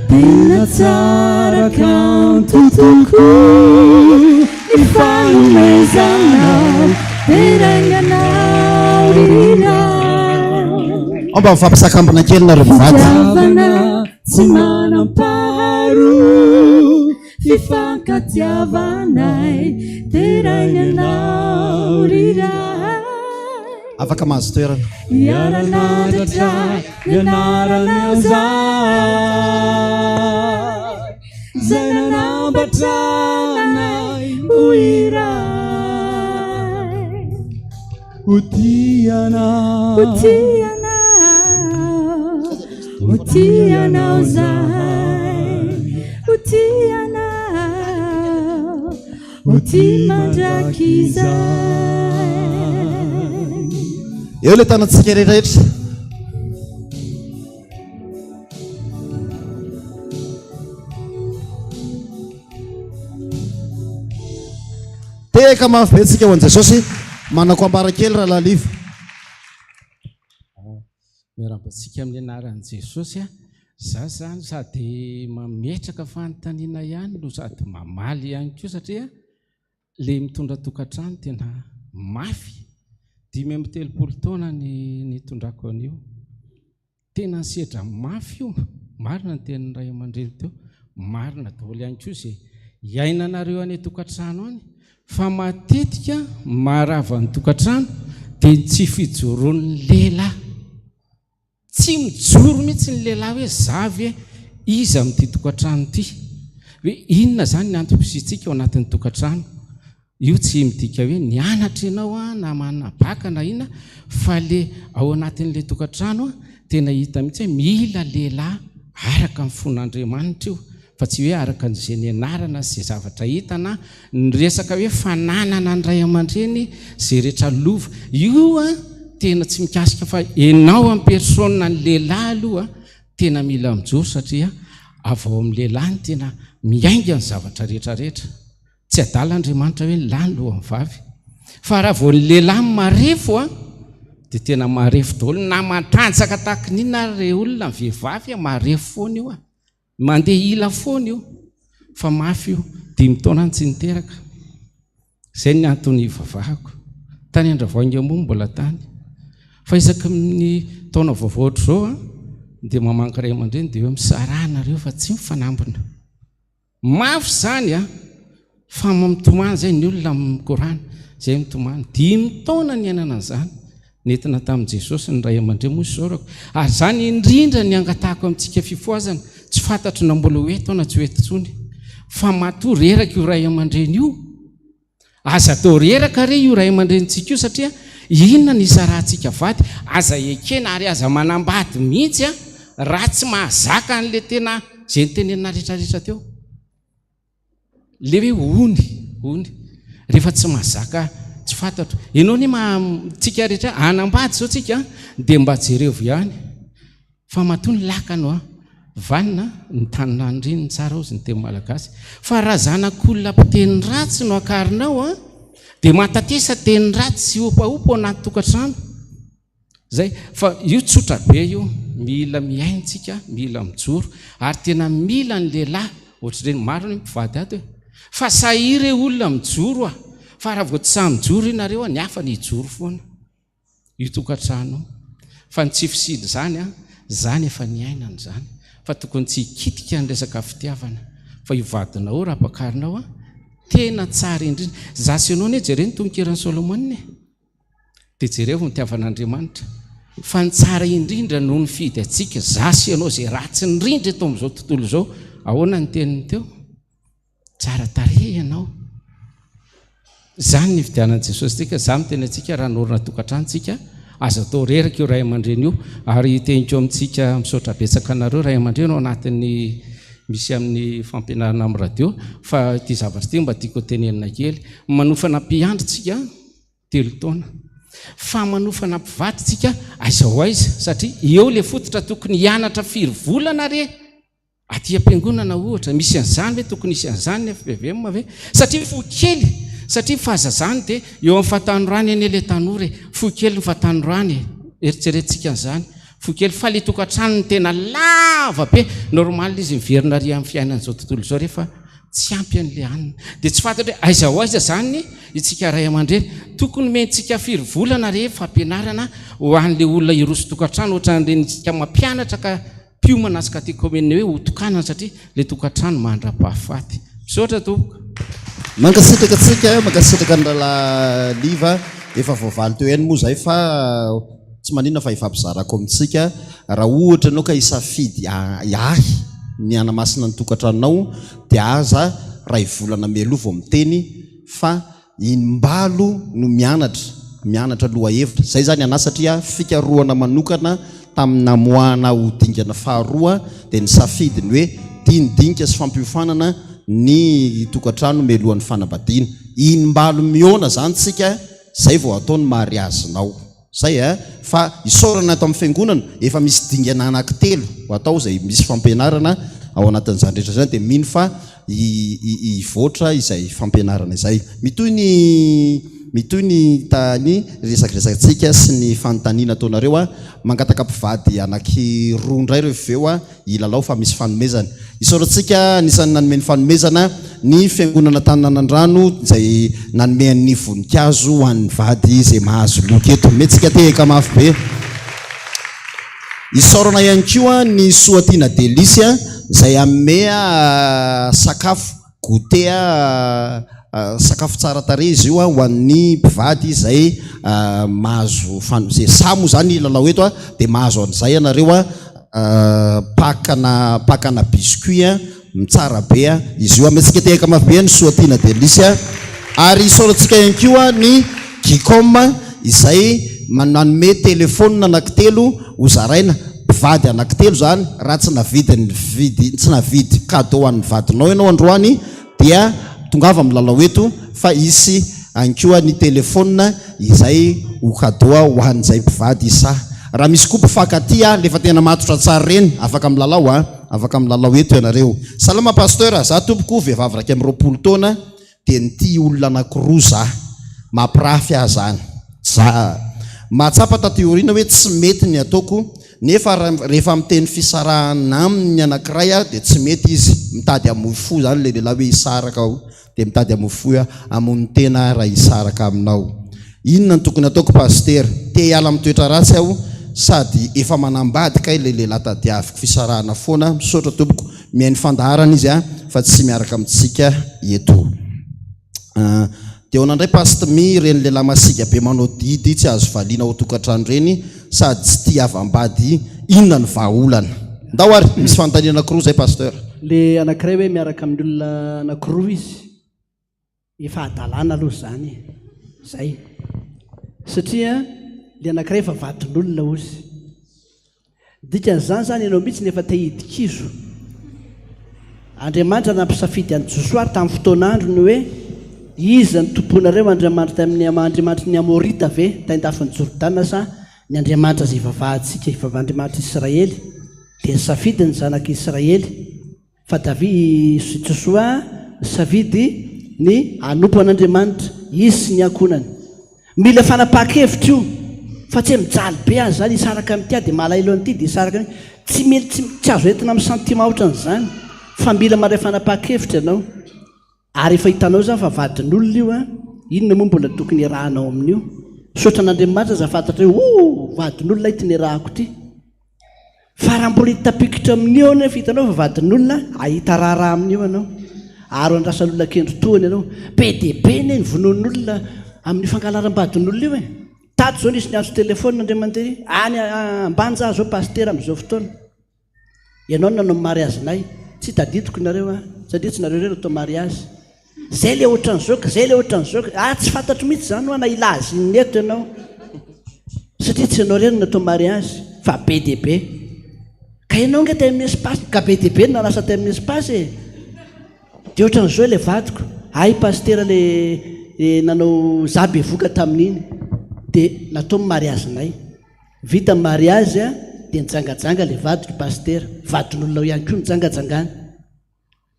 Tena tsara kanto tokoa ny fanomezanao Deraina anao ry Ray. Ao mba mifampisakambina kely nareo mivady. Fitiavana tsy manam-paharoa Fifankatiavanay Deraina anao ry Ray. Afaka mahazo toerana. Hiara-nandratra ny anaranao zahay Izay nanambatra anay ho iray Ho tia anao Ho tia anao Ho tia anao zahay Ho tia anao Ho tia mandrakizay. Eo ilay tanantsika rehetrarehetra. Tehaka mafy be tsika ho an'i Jesosy. Manako ambara kely rahalahy Liva. Miarahaba antsika amin'ny anaran'i Jesosy a. Za zany sady mametraka fanontaniana ihany no sady mamaly ihany koa satria le mitondra tokantrano tena mafy. 35 taona ny nitondrako an'io. Tena nisedra mafy io. Marina ny tenin'ny ray aman-dreny teo. Marina daholo ihany koa izay iainanareo any an-tokantrano any. Fa matetika maharava ny tokantrano dia ny tsy fijoroan'ny lehilahy. Tsy mijoro mihitsy ny lehilahy hoe za ve iza amin'ity tokantrano ity? Hoe inona izany ny antom-pisiantsika ao anatin'ny tokantrano? Io tsy midika hoe nianatra ianao an, na manana bac na inona fa le ao anatin'ilay tokantrano tena hita mihitsy hoe mila lehilahy araka ny fon'Andriamanitra io fa tsy hoe araka an'izay nianarana sy izay zavatra hita na ny resaka hoe fananana ny ray aman-dreny izay rehetra lova. Io an tena tsy mikasika fa enao en personne ny lehilahy aloha tena mila mijoro satria avy ao amin'ny lehilahy no tena miainga ny zavatra rehetra rehetra. Tsy adala Andriamanitra hoe ny lahy no lohan'ny vavy. Fa raha vao ny lehilahy no marefo an dia tena marefo daholo na matanjaka tahaka ny inona ary re olona ny vehivavy marefo foana io an. Mandeha ila foana io fa mafy io, dimy taona aho tsy niteraka. Izay ny antony hivavahako. Tany Andravoahangy ambony mbola tany. Fa isaky ny taona vaovao ohatr'izao an, dia mamangy ray aman-dreny dia hoe misaraha nareo fa tsy mifanambina. Mafy izany an! Fa mitomany izay ny olona mikorana, izay mitomany. Dimy taona niainana an'izany. Nentina tamin'i Jesosy ny ray aman-dreny moa isaorako. Ary izany indrindra ny angatahako amintsika fifohazana. Tsy fantatro na mbola ho eto aho na tsy ho eto intsony. Fa matoa reraka io ray aman-dreny io, aza atao reraka re io ray aman-drenintsika io satria inona ny isarahantsika vady? Aza ekena ary aza manambady mihitsy raha tsy mahazaka an'ilay tena izay notenenina rehetrarehetra teo. Le hoe ony, ony, rehefa tsy mahazaka tsy fantatro. Ianao anie ma, tsika rehetra hanambady zao tsika dia mba jerevo ihany fa matoa ny lakano a, vanona ny tany naniriny tsara ozy ny teny malagasy. Fa raha zanak'olona mpiteny ratsy no akarinao a, dia matatesa teny ratsy sy opaopa ao anaty tokantrano. Zay, fa io tsotra be io, mila mihaino tsika, mila mijoro, ary tena mila ny lehilahy ohatr'ireny, maro ny mpivady ato e, fa sahia re olona mijoro a, fa raha vao tsy sahy mijoro ianareo a, ny hafa ny hijoro foana io tokantrano io, fa ny tsy fisian'izany a, zany efa niainana izany, fa tokony tsy hikitika ny resaka fitiavana, fa io vadinao io raha ampakarinao a, tena tsara indrindra, za sy ianao anie jereo ny tononkiran'i Solomona e. Dia jereo ny fitiavan'Andriamanitra fa ny tsara indrindra no nifidy antsika, za sy ianao izay ratsy indrindra eto amin'izao tontolo izao. Ahoana ny teniny teo? Tsara tarehy ianao. Izany ny nifidianan'i Jesosy antsika. Za miteny antsika raha hanorina tokantrano tsika, aza atao reraka io ray aman-dreny io. Ary teniko amintsika misaotra betsaka anareo ray aman-dreny ao anatin'ny misy amin'ny fampianarana amin'ny radio fa ity zavatra ity mba tiako tenenina kely. Manofana mpiandry tsika. Telo taona. Fa manofana mpivady tsika aiza ho aiza satria eo le fototra tokony hianatra firy volana re aty am-piangonana ohatra misy an'izany ve tokony hisy an'izany ny FPVM ve satria fohy kely satria fahazazany dia eo amin'ny fahatanorany anie le tanora e fohy kely ny fahatanorany e eritreretintsika an'izany fohy kely fa le tokantrano no tena lava be normal izy miverina ary amin'ny fiainan'izao tontolo izao rehefa Tsy ampy an'ilay hanina. Dia tsy fantatra hoe aiza ho aiza izany isika ray aman-dreny. Tokony omentsika firy volana re fampianarana ho an'ilay olona hiroso tokantrano ohatran'ireny isika mampianatra ka mpiomana sy katekomena hoe ho tokanana satria ilay tokantrano mandra-pahafaty. Misaotra tompoko. Mankasitraka antsika, mankasitraka an'i Rahalahy Liva. Efa voavaly teo ihany moa izay fa tsy maninona fa hifampizarako amintsika. Raha ohatra ianao ka hisafidy ahy ny hanamasina ny tokantranonao dia aza ray volana mialoha vao miteny fa imbalo no mianatra, mianatra lohahevitra. Izay izany anah satria fikarohana manokana tamin'ny namoahana ho dingana faharoa dia nisafidy ny hoe dinidinika sy fampiofanana ny tokantrano mialohan'ny fanambadiana. Imbalo mihaona izany tsika izay vao atao ny mariazinao. Zay eh! Fa isaorana ato amin'ny fiangonana, efa misy dingana anaky telo atao izay misy fampianarana ao anatin'izany rehetra izany dia mino fa hivoatra izay fampianarana izay. Mitohy ny mitohy ny ta ny resadresatsika sy ny fanontaniana ataonareo a! Mangataka mpivady anaky roa indray rehefa avy eo a! Hilalao fa misy fanomezana. Isaorantsika anisan'ny nanome ny fanomezana ny Fiangonana Antananandrano izay nanome an'ny voninkazo ho an'ny vady izay mahazo loka eto. Omentsika tehaka mafy be. Isaorana ihany koa ny Soatiana Delice izay hanome sakafo, goûter. Sakafo tsara tarehy izy io ho an'ny mpivady izay mahazo fan- izay sahy moa izany hilalao eto dia mahazo an'izay ianareo pack-na pack-na biscuit mitsara be izy io. Ametrika tehaka mafy be ny Soatiana Delice ary isaorantsika ihany koa ny Gicom izay manome telephone anankitelo ho zaraina. Mpivady anankitelo izany raha tsy navidy ny vidy tsy navidy cadeau ho an'ny vadinao ianao androany dia tongava milalao eto fa hisy ihany koa ny telephone izay ho cadeau ho an'izay mpivady sahy. Raha misy koa mpifankatia le efa tena matotra tsara ireny afaka milalao a, afaka milalao eto ianareo. Salama Pasteur, za tompoko vehivavy 21 taona dia nitia olona anakiroa za, mampirafy aho zany, za mahatsapa taty aoriana hoe tsy mety ny ataoko Nefa rehefa miteny fisarahana aminy ny anankiray aho dia tsy mety izy, mitady hamoy fo izany ilay lehilahy hoe hisaraka aho dia mitady hamoy fo aho, hamono tena aho raha hisaraka aminao. Inona no tokony hataoko Pasitera? Te hiala amin'ny toetra ratsy aho sady efa manambady kay ilay lehilahy tadiaviko fisarahana foana, misaotra tompoko, mihaino fandaharana izy fa tsy miaraka amintsika eto. Dia aona indray past mi ireny lehilahy masiaka be manao didy tsy azo valiana ao tokantrano ireny sady tsy tia havam-bady inona ny vahaolana? Ndao ary misy fanontaniana anakiroa izay pasteur. Le anakiray hoe miaraka amin'ny olona anakiroa izy, efa hadalana aloha izany e, zay. Satria le anakiray efa vadin'olona ozy. Dikan'izany izany ianao mihitsy no efa te hidi-kizo. Andriamanitra nampisafidy an'i Josoa tamin'ny fotoan'androny hoe, Iza no tomponareo, Andriamanitra tamin'ny Andriamanitry ny Amorita ve tany an-dafin'i Jordana sa ny Andriamanitra izay ivavahantsika, ivavahan'Andriamanitr'i Israely? Dia nisafidy ny zanak'i Israely. Fa Davida sy Josoa nisafidy ny hanompo an'Andriamanitra, izy sy ny ankohonany. Mila fanapahan-kevitra io, fa tsy hoe mijaly be aza izany, hisaraka amin'ity aho dia malahelo an'ity dia hisaraka amin'ity. Tsy mety, tsy, tsy azo entina amin'ny sentiment ohatran'izany, fa mila mandray fanapahan-kevitra ianao. Ary efa hitanao izany fa vadin'olona io an, inona moa mbola tokony hiarahanao amin'io? Misaotra an'Andriamanitra aza fantatra hoe, oh, vadin'olona ity niarahako ity. Fa raha mbola hitapikitra amin'io anefa hitanao fa vadin'olona, hahita raharaha amin'io ianao. Ary ho andrasan'olona kendry tohana ianao. Be dia be anie ny vonoan'olona amin'io fangalaram-badin'olona io e. Tato izao nisy niantso téléphone indray mandeha, any Ambanja aho izao pasitera amin'izao fotoana. Ianao no nanao ny mariazinay. Tsy tadidiko nareo an, satria tsy nareo irery no atao mariazy. Zay le ohatran'izao ka, zay le ohatran'izao ka. Ah, tsy fantatro mihitsy izany hoa na hilaza inona eto ianao. Satria tsy ianao irery no natao mariazy, fa be dia be. Ka ianao ange tany amin'ny espace, ka be dia be no nanasa tany amin'ny espace e. Dia ohatran'izao ilay vadiko, hay pasitera le nanao za bevoka tamin'iny. Dia natao ny mariazinay. Vita ny mariazy dia nijangajanga ilay vadiko pasitera, vadin'olona ao ihany koa nijangajangany.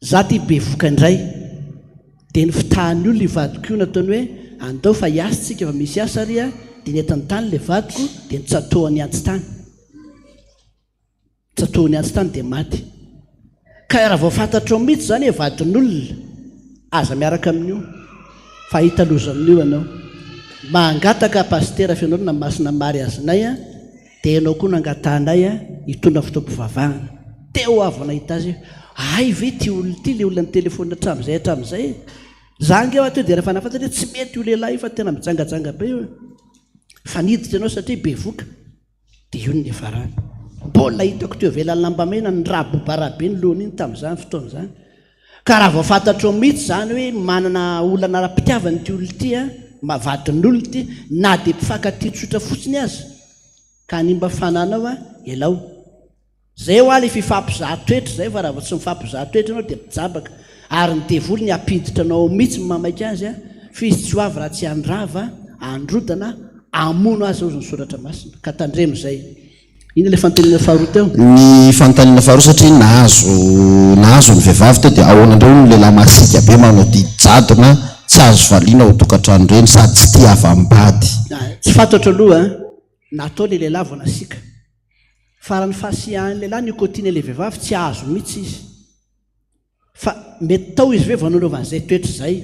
Za ty bevoka indray dia nifitahan'ny olona io vadiko io nataony hoe andao fa hiasa tsika fa misy asa ary a, dia nentiny tany ilay vadiko dia notsatohany antsy tany, tsatohany antsy tany dia maty. Ka raha vao fantatrao mihitsy izany hoe vadin'olona, aza miaraka amin'io fa hahita loza amin'io ianao. Mangataka pasitera fianarana masina mariazinay a. Dia ianao koa nangatahanay hitondra fotoam-pivavahana. Teo aho vao nahita azy hoe, hay ve ity olona ity ilay olona nitelefaonina hatramin'izay hatramin'izay e? Za ange aho teo dia rehefa nahafantatra hoe tsy mety io lehilahy io fa tena mijangajanga be io e. Fa niditra ianao satria bevoka. Dia io no niafarany. Mbola hitako teo ivelan'ny lambamena nirabobara be ny lohany iny tamin'izany fotoana izany. Ka raha vao fantatrao mihitsy izany hoe manana olana ara-pitiavana ity olona ity an, vadin'olona ity, na dia mpifankatia tsotra fotsiny aza, ka hanimba fananao an, ialao. Izay hoa ilay fifampizaha toetra izay fa raha vao tsy mifampizaha toetra ianao dia mijabaka. Ary ny devoly ny hampiditra anao ao mihitsy no mahamaika azy an, fa izy tsy ho avy raha tsy handrava, handrodana, hamono aza hozy ny soratra masina. Ka tandremo izay. Inona ilay fanontaniana faharoa teo? Ny fanontaniana faharoa satria nahazo nahazo ny vehivavy teo dia ahoana indray hono ny lehilahy masiaka be manao didy jadona tsy azo valiana ao tokantrano ireny sady tsy tia havam-bady. Tsy fantatro aloha an, natao ilay lehilahy vao nasiaka. Fa raha ny fahasiahan'ny lehilahy nicotine ilay vehivavy tsy azo mihitsy izy. Fa mety tao izy ve vao nanaovany izay toetra izay?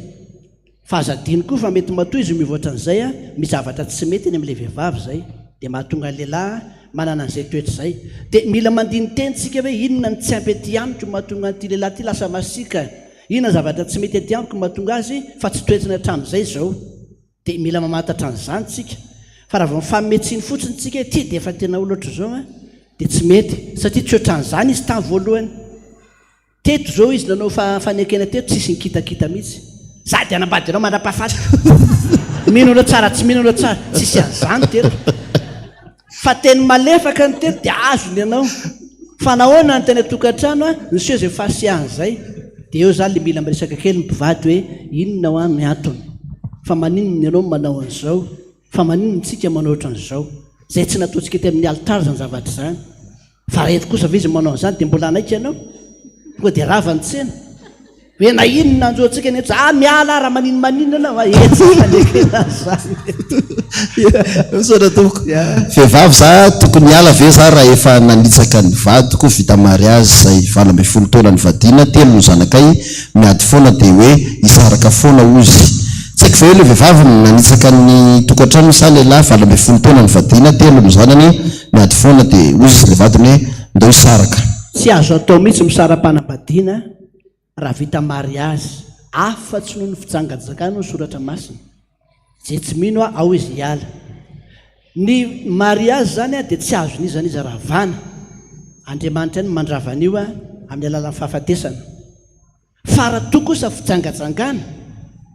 Fa aza adino koa fa mety matoa izy mivoatra an'izay an, misy zavatra tsy mety eny amin'ilay vehivavy izay, dia mahatonga ny lehilahy manana an'izay toetra izay. Dia mila mandini-tena isika hoe inona no tsy ampy aty amiko mahatonga an'ity lehilahy ity lasa masiaka? Inona ny zavatra tsy mety aty amiko mahatonga azy fa tsy toetrany hatramin'izay izao? Dia mila mamantatra an'izany tsika. Fa raha vao mifanome tsiny fotsiny tsika hoe ity dia efa tena olona ohatr'izao an, dia tsy mety. Satria tsy ohatran'izany izy tamin'ny voalohany. Teto izao izy nanao fanekena teto tsisy nikitakita mihitsy. Za dia hanambady anao mandra-pahafatiko. Mino anao tsara tsy mino anao tsara. Tsisy an'izany teto. Fa teny malefaka ny teto dia azony ianao. Fa nahoana ny tany an-tokantrano an, niseho izay fahasiahana izay. Dia eo izany ilay mila miresaka kely ny mpivady hoe inona hoa ny antony. Fa maninona ianao no manao an'izao? Fa maninona isika manao ohatran'izao? Izay tsy nataontsika teny amin'ny alitara izany zavatra izany. Fa raha eto kosa ve izy manao an'izany dia mbola hanaiky ianao? Tonga dia rava ny tsena. Hoe na inona hanjo antsika ny eto, za miala aho raha maninomaninona anao a, etsy tsy fanekena an'izany eto. Misaotra tompoko. Vehivavy za tokony hiala ve za raha efa nanitsaka ny vadiko vita mariage zay 18 taona nivadiana, telo ny zanakay, miady foana dia hoe hisaraka foana ozy. Tsy haiko ve hoe le vehivavy no nanitsaka ny tokantrano sa lehilahy 18 taona nivadiana, telo ny zanany, Miady foana dia hoy izy le vadiny hoe ndao hisaraka. Tsy azo atao mihitsy misara-panambadiana raha vita mariazy afa-tsy noho ny fijangajangana hoy ny soratra masina. Izay tsy mino aho ao izy hiala. Ny mariazy izany dia tsy azon'iza n'iza ravana. Andriamanitra ihany no mandrava an'io amin'ny alalan'ny fahafatesana. Fa raha toa kosa fijangajangana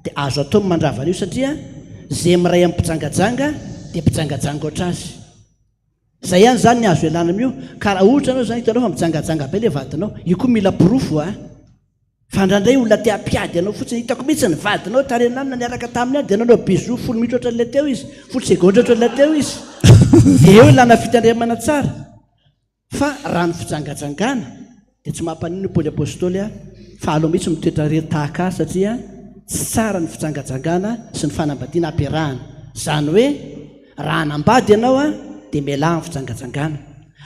dia azo atao ny mandrava an'io satria ze miray amin'ny mpijangajanga dia mpijangajanga ohatr'azy. Zay ihany zany ny azo ialana amin'io ka raha ohatra anao zany hitanao fa mijangajanga be le vadinao, io koa mila porofo a! Fa indraindray olona te hampiady anao fotsiny, hitako mihitsy ny vadinao tary ananona niaraka taminy any dia nanao bisous folo minitra ohatran'ilay teo izy, folo segondra ohatran'ilay teo izy. Dia eo ilana fitandremana tsara. Fa raha ny fijangajangana dia tsy mampaninona i Paoly Apostoly fa aleo mihitsy mitoetra irery tahaka ahy satria tsy tsara ny fijangajangana sy ny fanambadiana ampiarahana. Izany hoe raha hanambady ianao dia mialà amin'ny fijangajangana.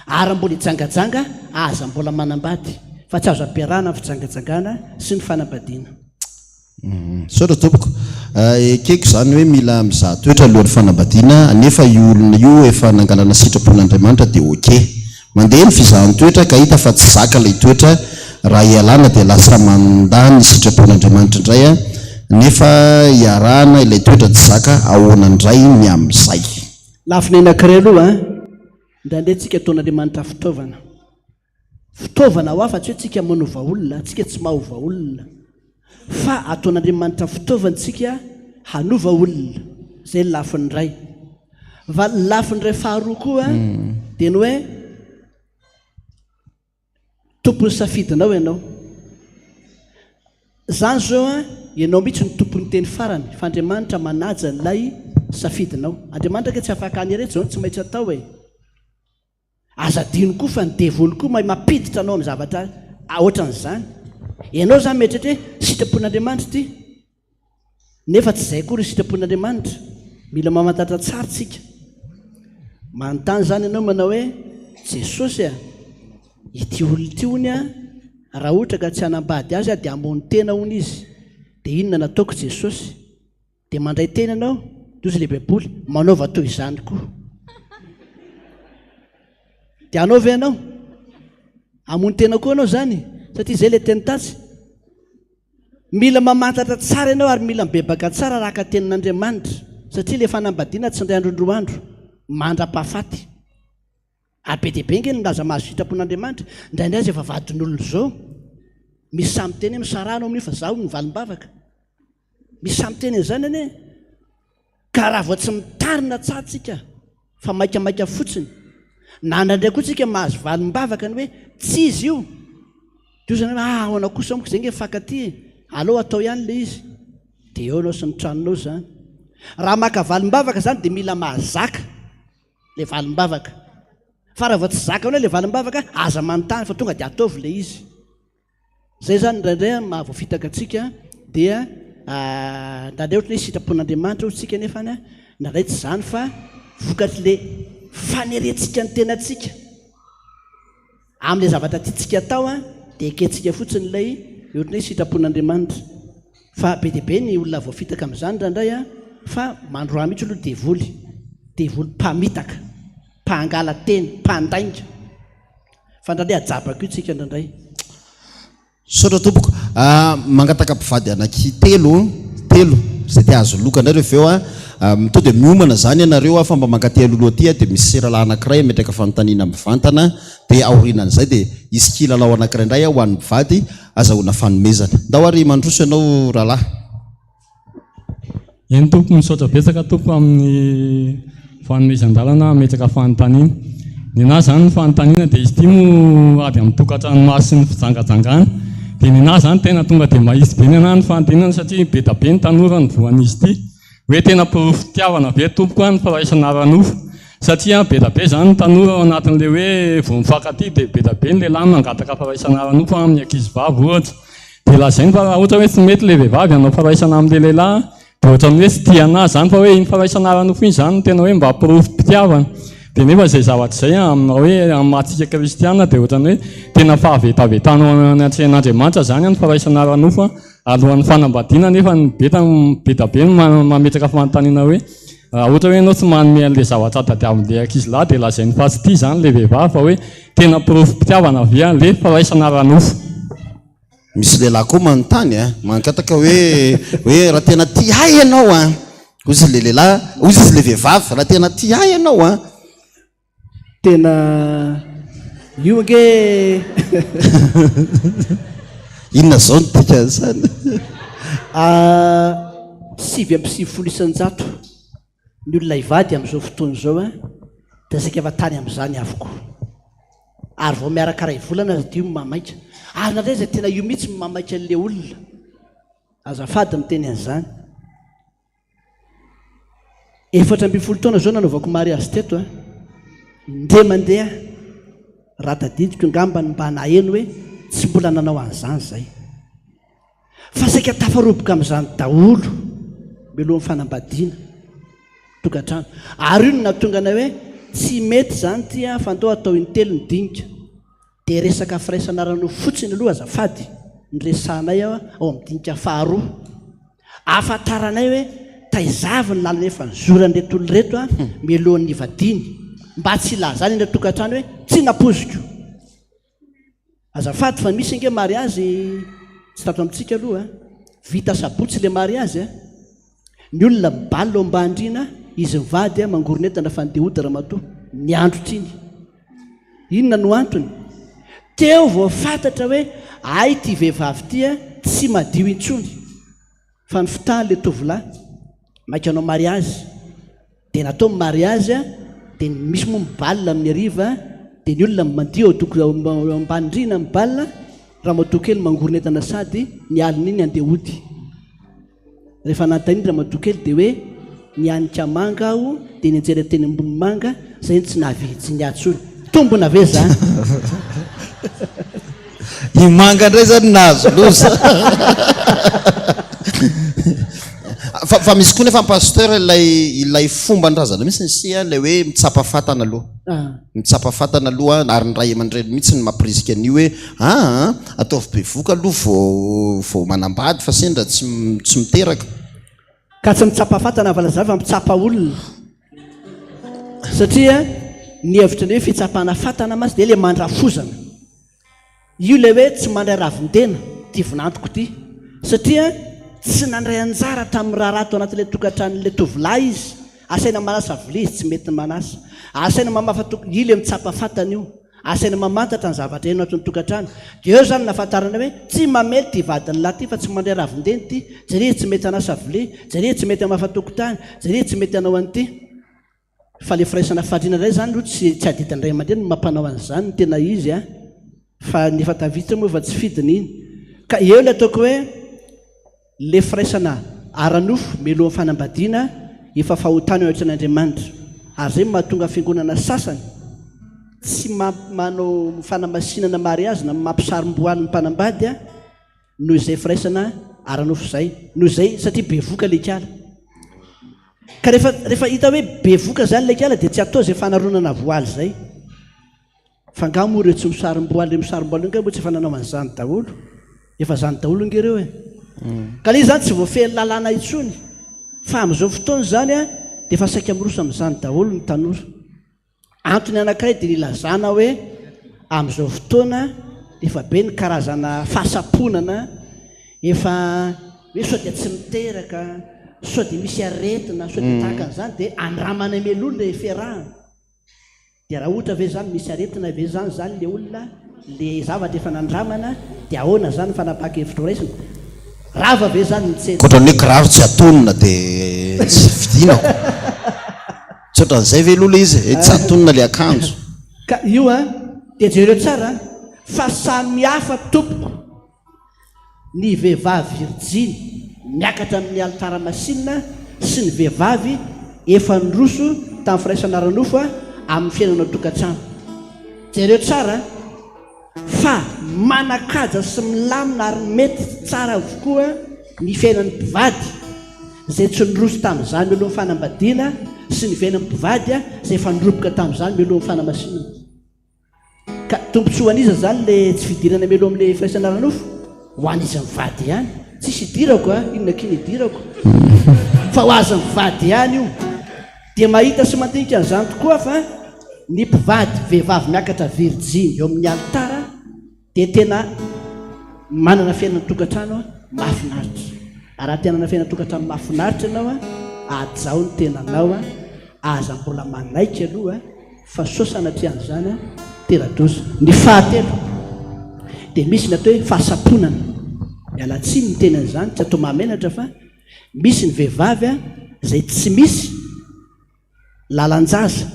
Ary raha mbola hijangajanga aza mbola manambady fa tsy azo ampiarahana ny fijangajangana sy ny fanambadiana. Misaotra tompoko. Ekeko izany hoe mila mizaha toetra alohan'ny fanambadiana anefa io olona io efa nangalana sitrapon'Andriamanitra dia ok. Mandeha ny fizahan-toetra ka hita fa tsy zaka ilay toetra, raha ialana dia lasa mandà ny sitrapon'Andriamanitra indray nefa iarahana ilay toetra tsy zaka, ahoana indray ny amin'izay? Lafiny anankiray aloha an, indraindray tsika ataon'Andriamanitra fitaovana. Fitaovana ho ahy fa tsy hoe tsika manova olona, tsika tsy mahova olona fa ataon'Andriamanitra fitaovana tsika hanova olona, zay ny lafiny iray. Fa ny lafiny iray faharoa koa dia ny hoe tompon'ny safidinao ianao. Zany zao an, ianao mihitsy no tompon'ny teny farany fa Andriamanitra manaja an'ilay safidinao. Andriamanitra ange tsy afaka hanery hoe zao no tsy maintsy atao e. Aza adino koa fa ny devoly koa mahay mampiditra anao amin'ny zavatra ohatran'izany. Ianao izany mieritreritra hoe sitrapon'Andriamanitra ity, nefa tsy izay akory ny sitrapon'Andriamanitra. Mila mamantatra tsara isika. Manontany izany ianao manao hoe, Jesosy a, ity olona ity hono a, raha ohatra ka tsy hanambady azy aho dia hamono tena hono izy. Dia inona no ataoko Jesosy? Dia mandray teny ianao, dia hozy ilay baiboly, manaova toy izany koa. Dia hanao ve ianao? Hamono tena koa ianao izany? Satria izay ilay teny tatsy. Mila mamantatra tsara ianao ary mila mibebaka tsara araka tenin'Andriamanitra. Satria ilay fanambadiana tsy indray andro indroa andro, mandra-pahafaty. Ary be dia be ange ny milaza mahazo sitrapon'Andriamanitra. Indraindray aza efa vadin'olona izao. Misy sahy miteny hoe misaraha anao amin'io fa izaho no valim-bavaka. Misy sahy miteny an'izany anie. Ka raha vao tsy mitarina tsara tsika fa maikamaika fotsiny, na indraindray koa tsika mahazo valim-bavaka ny hoe tsy izy io, dia hoy izany hoe ah ahoana kosa amiko izay nge mifankatia e, aleo atao ihany ilay izy. Dia eo ianao sy ny tranonao izany. Raha maka valim-bavaka izany dia mila mahazaka. Ilay valim-bavaka. Fa raha vao tsy zakanao ilay valim-bavaka, aza manontany fa tonga dia ataovy ilay izy. Izay izany indraindray an, mahavoafitaka antsika dia indraindray ohatran'ny hoe sitrapon'Andriamanitra hoy isika nefa an, indraindray tsy izany fa vokatr'ilay fanerentsika ny tenantsika amin'ilay zavatra tiantsika atao an, dia ekentsika fotsiny ilay ohatran'ny hoe sitrapon'Andriamanitra. Fa be dia be ny olona voafitaka amin'izany indraindray an, fa mandroaha mihitsy aloha devoly, devoly mpamitaka, mpangala teny, mpandainga. Fa indraindray ajabako io tsika indraindray. Misaotra tompoko. Mangataka mpivady anaky telo, telo, izay te hahazo loka indray rehefa avy eo an. Tonga dia miomana izany ianareo fa mba mankaty alohaloha aty dia misy rahalahy anankiray hametraka fanontaniana mivantana dia aorianan'izay dia hisy kilalao anankiray indray ho an'ny mpivady azahoana fanomezana. Ndao ary mandroso ianao rahalahy. Eny tompoko, misaotra betsaka tompoko amin'ny fanomezan-dalana hametraka fanontaniana. Ny anahy izany ny fanontaniana dia izy ity moa ady amin'ny tokantrano maso sy ny fijangajangana. Dia ny anahy izany tena tonga dia mahitsy be ny anahy ny fanontaniana satria be dia be ny tanora no voan'izy ity. Hoe tena porofo fitiavana ve tompoko ny firaisana ara-nofo? Satria be dia be izany ny tanora ao anatin'ilay hoe vao mifankatia dia be dia be ny lehilahy mangataka firaisana ara-nofo amin'ny ankizivavy ohatra. Dia lazainy fa raha ohatra hoe tsy mety ilay vehivavy hanao firaisana amin'ilay lehilahy dia ohatran'ny hoe tsy tia an'azy izany fa hoe iny firaisana ara-nofo iny izany no tena hoe mba porofom-pitiavana. Dia nefa izay zavatra izay amin'ny hoe amin'ny maha antsika kristiana dia ohatran'ny hoe tena fahavetavetana ao anatrehan'Andriamanitra izany ny firaisana ara-nofo alohan'ny fanambadiana nefa ny be be dia be no mametraka fanontaniana hoe raha ohatra hoe ianao tsy manome an'ilay zavatra tadiavin'ilay ankizilahy dia lazainy fa tsy tia izany ilay vehivavy fa hoe tena porofom-pitiavana ve ilay firaisana ara-nofo. Misy lehilahy koa manontany a, mangataka hoe hoe raha tena tia ahy ianao a, hoy izy le lehilahy, hoy izy le vehivavy, raha tena tia ahy ianao a. Tena io ange Inona izao no dikan'izany? 99% ny olona hivady amin'izao fotoana izao a, dia saika efa tany amin'izany avokoa. Ary vao miaraka iray volana aza dia io no mamaika. Ary indraindray aza tena io mihitsy no mamaika an'ilay olona. Azafady miteny an'izany. 14 taona izao nanaovako mariazy teto a. Indray mandeha, raha tadidiko angamba ny mba naheno hoe tsy mbola nanao an'izany izay. Fa saika tafaroboka amin'izany daholo mialohan'ny fanambadiana, tokantrano. Ary io no nahatonga anay hoe tsy mety izany ity an, fa ndao atao intelo ny dinika. Dia resaka firaisana ara-nofo fotsiny aloha azafady no resahanay ao amin'ny dinika faharoa. Ahafantaranay hoe taiza avy ny lalana efa nizoran'ireto olona ireto an, mialohan'ny hivadiany. Mba tsy hilazany any an-tokantrano hoe tsy nampoiziko. Azafady fa misy ange mariazy tsy tato amintsika aloha a. Vita sabotsy le mariazy a. Ny olona mibal ao ambandriana, izy mivady a mangoron'entana fa ndeha hody ramatoa, ny androtr'iny. Inona no antony? Teo vao fantatra hoe hay ity vehivavy ity a tsy madio intsony. Fa ny fitahany le tovolahy, maika hanao mariazy. Dia natao ny mariage dia misy moa ny bal amin'ny hariva dia ny olona mandihy ao toko ao ambany rihana ny bal, ramatoa kely mangorona entana sady ny alina iny handeha hody. Rehefa nanontaniana ramatoa kely dia hoe nianika manga aho dia nianjera teny ambony manga zay no tsy nahavihintsiny ahy intsony. Tombona ve zany? I manga indray zany nahazo loza. Fa, fa misy koa nefa pasteur ilay ilay fomban-drazana mihitsy ny sia ilay hoe mitsapa fatana aloha. Ah. Mitsapa fatana aloha ary ny ray aman-dreny mihitsy no mampirisika an'io hoe aa ataovy bevoka aloha vao vao manambady fa sendra tsy tsy miteraka. Ka tsy mitsapa fatana fa lazava fa mitsapa olona. Satria ny hevitra ny hoe fitsapana fatana mantsy dia ilay mandrafozana. Io ilay hoe tsy mandray ravin-tena ity vinantoko ity. Satria tsy nandray anjara tamin'ny raharaha tao anatin'ilay tokantranon'ilay tovolahy izy. Asaina manasa vilia izy, tsy mety manasa. Asaina mamafa toko, io ilay mitsapa fatana io. Asaina mamantatra ny zavatra eo anatin'ny tokantrano. Dia eo izany no nahafantarana hoe tsy mamely ity vadin'ny lahy ity fa tsy mandray ravin-deny ity. Jereo izy tsy mety hanasa vilia, jereo izy tsy mety hamafa tokotany, jereo izy tsy mety hanao an'ity. Fa ilay firaisana fandriana indray izany aloha tsy tsy adidin'ny ray aman-dreny ny mampanao an'izany ny tena izy an. Fa ny efa tafiditra moa efa tsy fidiny iny. Ka eo ilay ataoko hoe ilay firaisana ara-nofo mialohan'ny fanambadiana efa fahotana eo anatrehan'Andriamanitra. Ary izay no mahatonga fiangonana sasany tsy manao fanamasinana mariazy na mampisarom-boaly ny mpanambady an. Noho izay firaisana ara-nofo izay, noho izay satria bevoka ilay ikala. Ka rehefa rehefa hita hoe bevoka izany ilay ikala dia tsy atao izay fanaronana voaly izay. Fa angaha moa ireo tsy misarom-boaly, ireo misarom-boaly ireo angaha moa tsy efa nanao an'izany daholo? Efa izany daholo ange ireo e. Ka ilay izy izany tsy voafehin'ny lalàna intsony. Fa amin'izao fotoana izany dia efa saika miroso amin'izany daholo ny tanora. Antony anankiray dia ny ilazana hoe amin'izao fotoana efa be ny karazana fahasamponana, Efa hoe sao dia tsy miteraka, sao dia misy aretina, sao dia tahaka an'izany dia andramana mialoha ilay fiarahana. Dia raha ohatra ve zany misy aretina ve zany zany le olona le zavatra efa nandramana dia ahoana zany ny fanapahan-kevitra ho raisina? Rava ve zany ny tsena? Ankoatran'ny hoe kiraro tsy atonina dia tsy vidiana ko. Tsy ohatran'izay ve aloha ilay izy e? Tsy atonina ilay akanjo. Ka io an, dia jereo tsara an, fa samy hafa tompoko. Ny vehivavy virjiny miakatra amin'ny alitara masinina sy ny vehivavy efa niroso tamin'ny firaisana ara-nofo amin'ny fiainana an-tokantrano. Jereo tsara fa manan-kaja sy milamina ary mety tsara avokoa ny fiainan'ny mpivady izay tsy niroso tamin'izany mialohan'ny fanambadiana sy ny fiainan'ny mpivady izay efa niroboka tamin'izany mialohan'ny fanamasinana. Ka tombotsoa an'iza zany le tsy fidirana mialoha amle firaisana ara-nofo? Ho an'izy mivady ihany. Tsisy idirako a, inona akia ny idirako? Fa ho azy mivady ihany io. Dia mahita sy mandinika an'izany tokoa fa ny mpivady vehivavy miakatra virjiny eo amin'ny alitara dia tena manana fiainan-tokantrano mahafinaritra. Ary raha te hanana fiainan-tokantrano mahafinaritra ianao, hajao ny tenanao, aza mbola manaiky aloha Fa sao sanatria an'izany tera-doza. Ny fahatelo dia misy ny atao hoe fahasamponana. Miala tsiny miteny an'izany, tsy atao mahamenatra fa misy ny vehivavy izay tsy misy lalan-jaza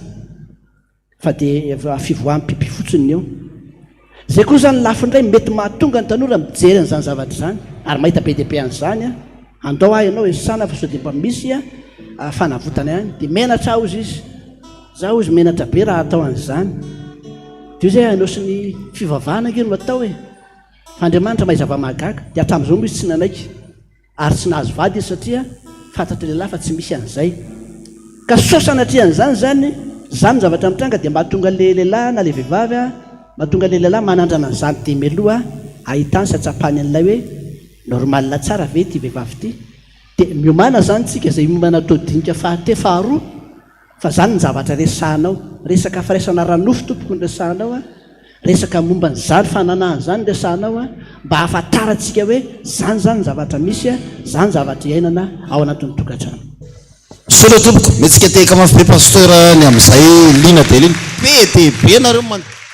fa dia fivoaham pipi fotsiny ny eo. Izay koa izany lafiny iray mety mahatonga ny tanora mijery an'izany zavatra izany ary mahita be dia be an'izany. Andao aho ianao Esana fa sao dia mba misy fanavotana ihany. Dia menatra aho hozy izy. Za hozy menatra be raha atao an'izany. Dia hozy hoe ianao sy ny fivavahana ange no atao e. Fa Andriamanitra mahay zava-mahagaga. Dia hatramin'izao moa izy tsy nanaiky. Ary tsy nahazo vady izy satria fantatr'i lehilahy fa tsy misy an'izay. Ka sao sanatria an'izany izany, izany ny zavatra mitranga dia mahatonga an'ilay lehilahy na ilay vehivavy, mahatonga an'ilay lehilahy manandrana an'izany dia mialoha ahitany sy ahatsapany an'ilay hoe normal tsara ve ity vehivavy ity. Dia miomàna izany tsika izay miomana atao dinika fahatelo, faharoa. Fa zany ny zavatra resahanao. Resaka firaisana ara-nofo tompoko no resahanao a. Resaka momba an'izany fananahana izany no resahanao a. Mba hahafantarantsika hoe zany zany ny zavatra misy a, zany zavatra iainana ao anatin'ny tokantrano. Misaotra tompoko, mihetsika tehaka mafy be Pasteur ny amin'izay liana dia liana. Be dia be nareo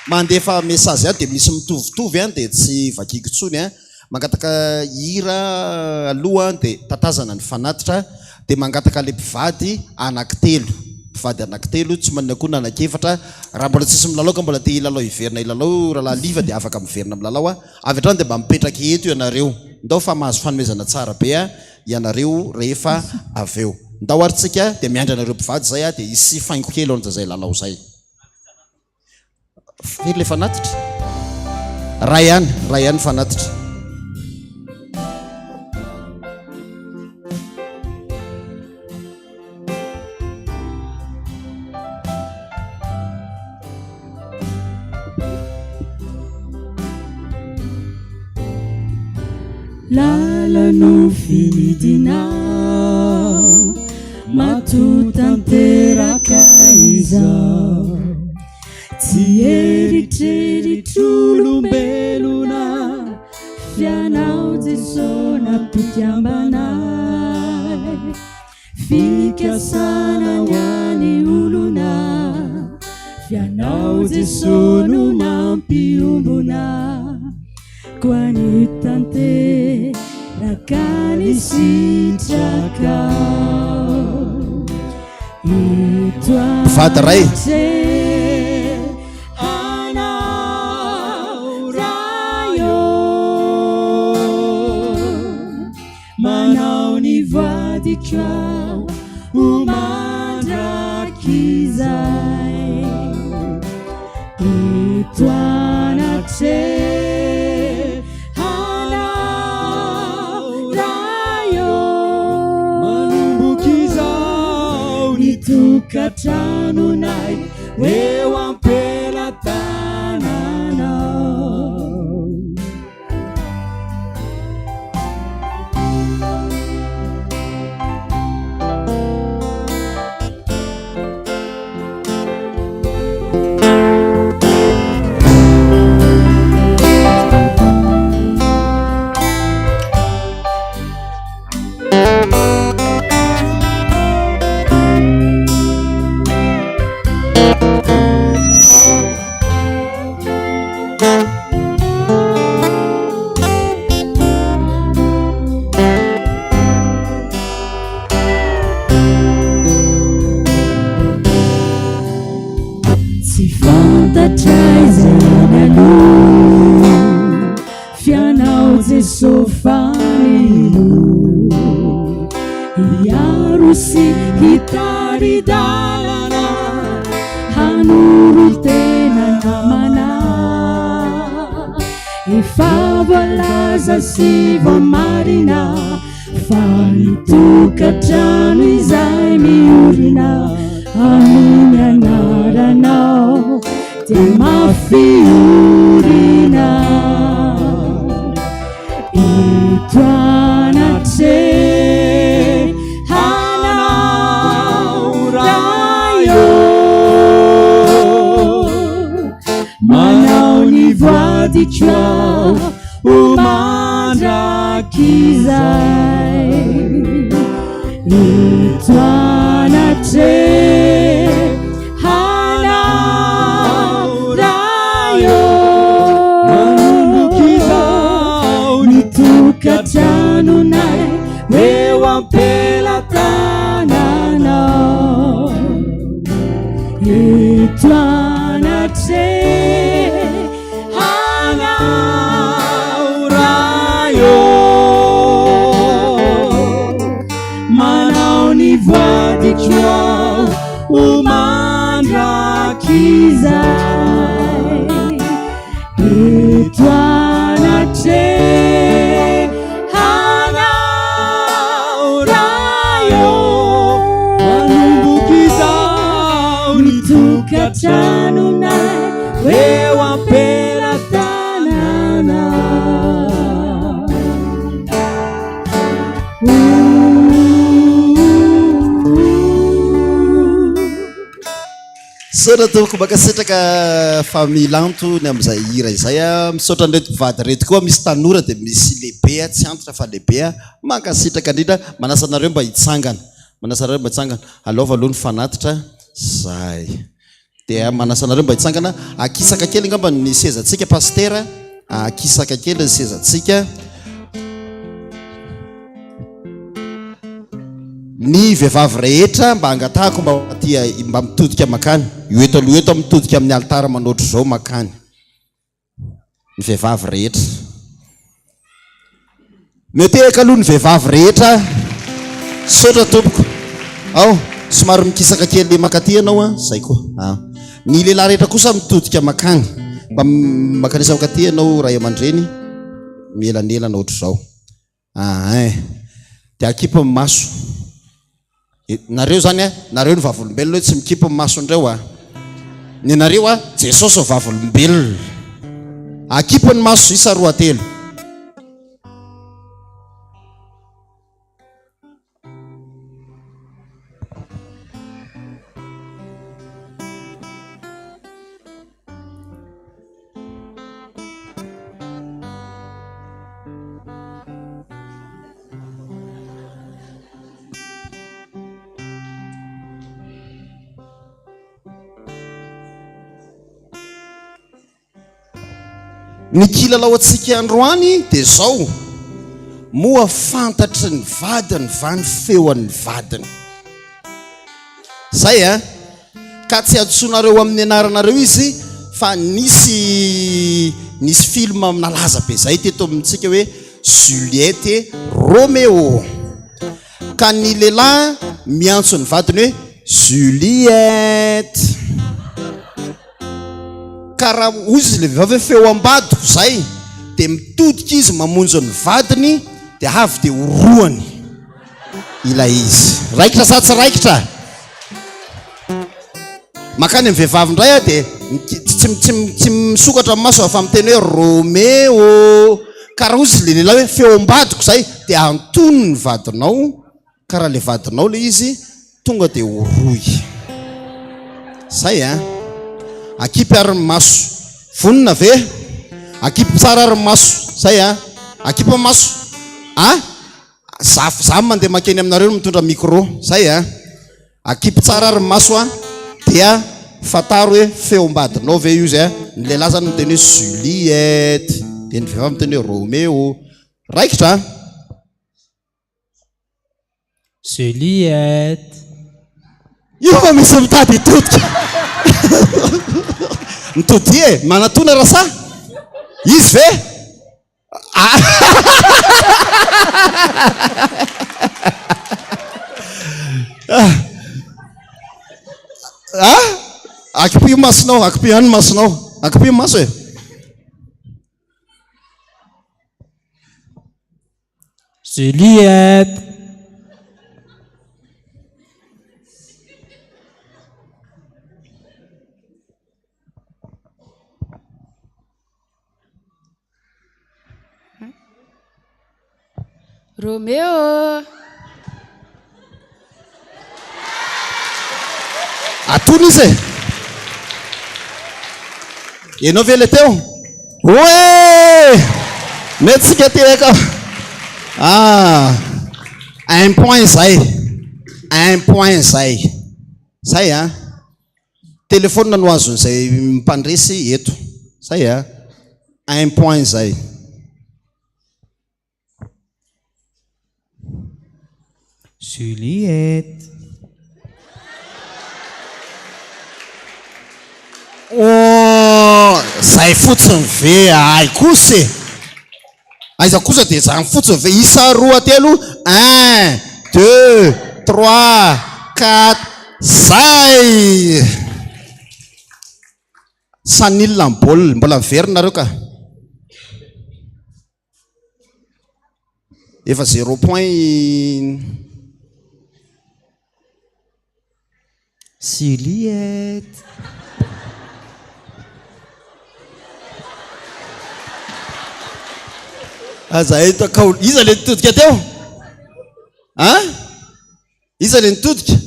mandefa message ato dia misy mitovitovy an dia tsy vakiako intsony an. Mangataka hira aloha dia tatazana ny fanatitra dia mangataka ilay mpivady anankitelo, mpivady anankitelo, tsy maninona koa na anankiefatra, raha mbola tsisy milalao ka mbola te hilalao hiverina hilalao rahalahy Liva dia afaka miverina milalao a, avy hatrany dia mba mipetraka eto ianareo, ndao fa mahazo fanomezana tsara be a ianareo rehefa avy eo, ndao ary tsika dia miandry anareo mpivady izay a dia hisy faingo kely ao an'izay lalao izay. Firy le fanatitra? Ray ihany, ray ihany fanatitra. Lala-nofinidinao matoa tanteraka izao Tsy eritreritr'olombelona F'ianao Jeso nampikambana ahy Fikasana ny an'ny olona F'ianao Jeso no nampiombona Koa ny tanteraka ny sitrakao Ito Mpivady iray. Anao Ray ô Manao ny vadiko aho ho mandrakizay Eto anatrehanao Ray ô Manomboka izao ny tokantranonay ho eo am-pelatananao. Fantatray izay any aloha, f'ianao Jeso fanilo. Hiaro sy hitari-dalana, hanoro tena namana. Efa voalaza sy voamarina fa ny tokantrano izay miorina amin'ny anaranao dia mafy orina. Eto anatrehanao Ray ô, manao ny voadiko aho ho mandrakizay. Eto anatrehanao Ray ô, manomboka izao ny tokantranonay eo am-pelatananao. Eto anatrehanao Ray ô, manao ny voadiko aho ho mandrakizay. Eto anatrehanao Ray ô, manomboka izao ny tokantranonay eo am-pelatananao. Misaotra tompoko, mankasitraka Familanto ny amin'izay hira izay a. Misaotra an'ireto mpivady ireto koa, misy tanora dia misy lehibe a, tsy antitra fa lehibe a. Mankasitraka indrindra, manasa anareo mba hitsangana, manasa anareo mba hitsangana. Alaova aloha ny fanatitra, zay. Dia manasa anareo mba hitsangana. Akisaka kely angamba ny sezantsika pasitera, akisaka kely ny sezantsika. Ny vehivavy rehetra mba angatahako mba aty mba mitodika makany. Io eto aloha eto mitodika amin'ny alitara manao ohatr'izao makany. Ny vehivavy rehetra. Miantehaka aloha ny vehivavy rehetra. Misaotra tompoko. Ao, somary mikisaka kely mankaty ianao an, zay koa. Ah. Ny lehilahy rehetra kosa mitodika makany. Mba makanisa mankaty ianao ray aman-dreny, mielanelana ohatr'izao. Ah hein. Dia akipy ny maso. Nareo zany a, nareo no vavolombelona hoe tsy mikipy ny masonreo a. Ny anareo a, Jesosy no vavolombelona. Akipy ny maso isa roa telo. Ny kilalao antsika androany dia izao, moa fantatry ny vadiny va ny feon'ny vadiny? Zay a! Ka tsy antsoinareo amin'ny anaranareo izy fa nisy nisy film nalaza be zay teto amintsika hoe Juliette et Roméo. Ka ny lehilahy miantso ny vadiny hoe Juliette. Ka raha hoy izy le vehivavy hoe feo ambadiko zay dia mitodika izy mamonjy ny vadiny dia avy dia orohany ilay izy. Raikitra sa tsy raikitra? Makany amin'ny vehivavy indray aho dia tsy tsy tsy misokatra ny maso fa miteny hoe Roméo. Ka raha hoy izy le lehilahy hoe feo ambadiko zay dia antonony ny vadinao. Ka raha le vadinao le izy tonga de oroy. Zay an. Akipy ary ny maso. Vonona ve? Akipy tsara ary ny maso. Zay an. Akipy ny maso. A? Za za mandeha makeny aminareo no mitondra micro. Zay an. Akipy tsara ary ny maso an. Dia fantaro hoe feom-badinao ve io zay an. Ny lehilahy zany miteny hoe Juliette. Dia ny vehivavy miteny hoe Roméo. Raikitra an. Juliette. Io fa misy mitady hitodika. Mitodia e! Manatona rasahy? Izy ve? Ah! Akipio masonao, akipio ihany ny masonao. Akipio ny maso e. Juliette. Roméo! Atony izy e! Ianao ve le teo? Oe! Mety tsika tehaka. Ah! Un point zay. Un point zay. Zay an. Téléphone no azon'izay mpandresy eto. Zay a. Un point zay. Juliette. Oh, zay fotsiny ve ahy kosa e. Aiza kosa dia izany fotsiny ve? Isa roa telo, un, deux, trois, quatre, zay! Sanil ny baolina, mbola miverina nareo ka. Efa zéro point i. Juliette. Aza eto akao. Iza le nitodika teo? An? Iza le nitodika?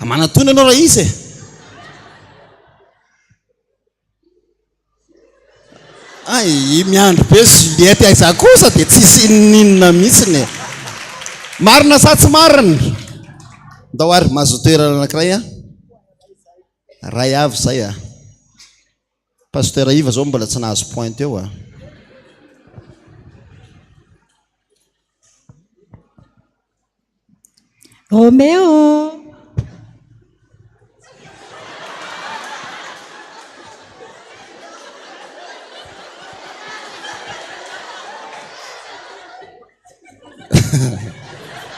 Manatona ianao raha izy e. Ay, miandry be Juliette aiza kosa dia tsisy inoninona mihitsiny e. Marina sa tsy marina? Ndao ary mahazo toerana anankiray a. Ray avy izay a. Pasteur Yves zao mbola tsy nahazo point teo a. Roméo!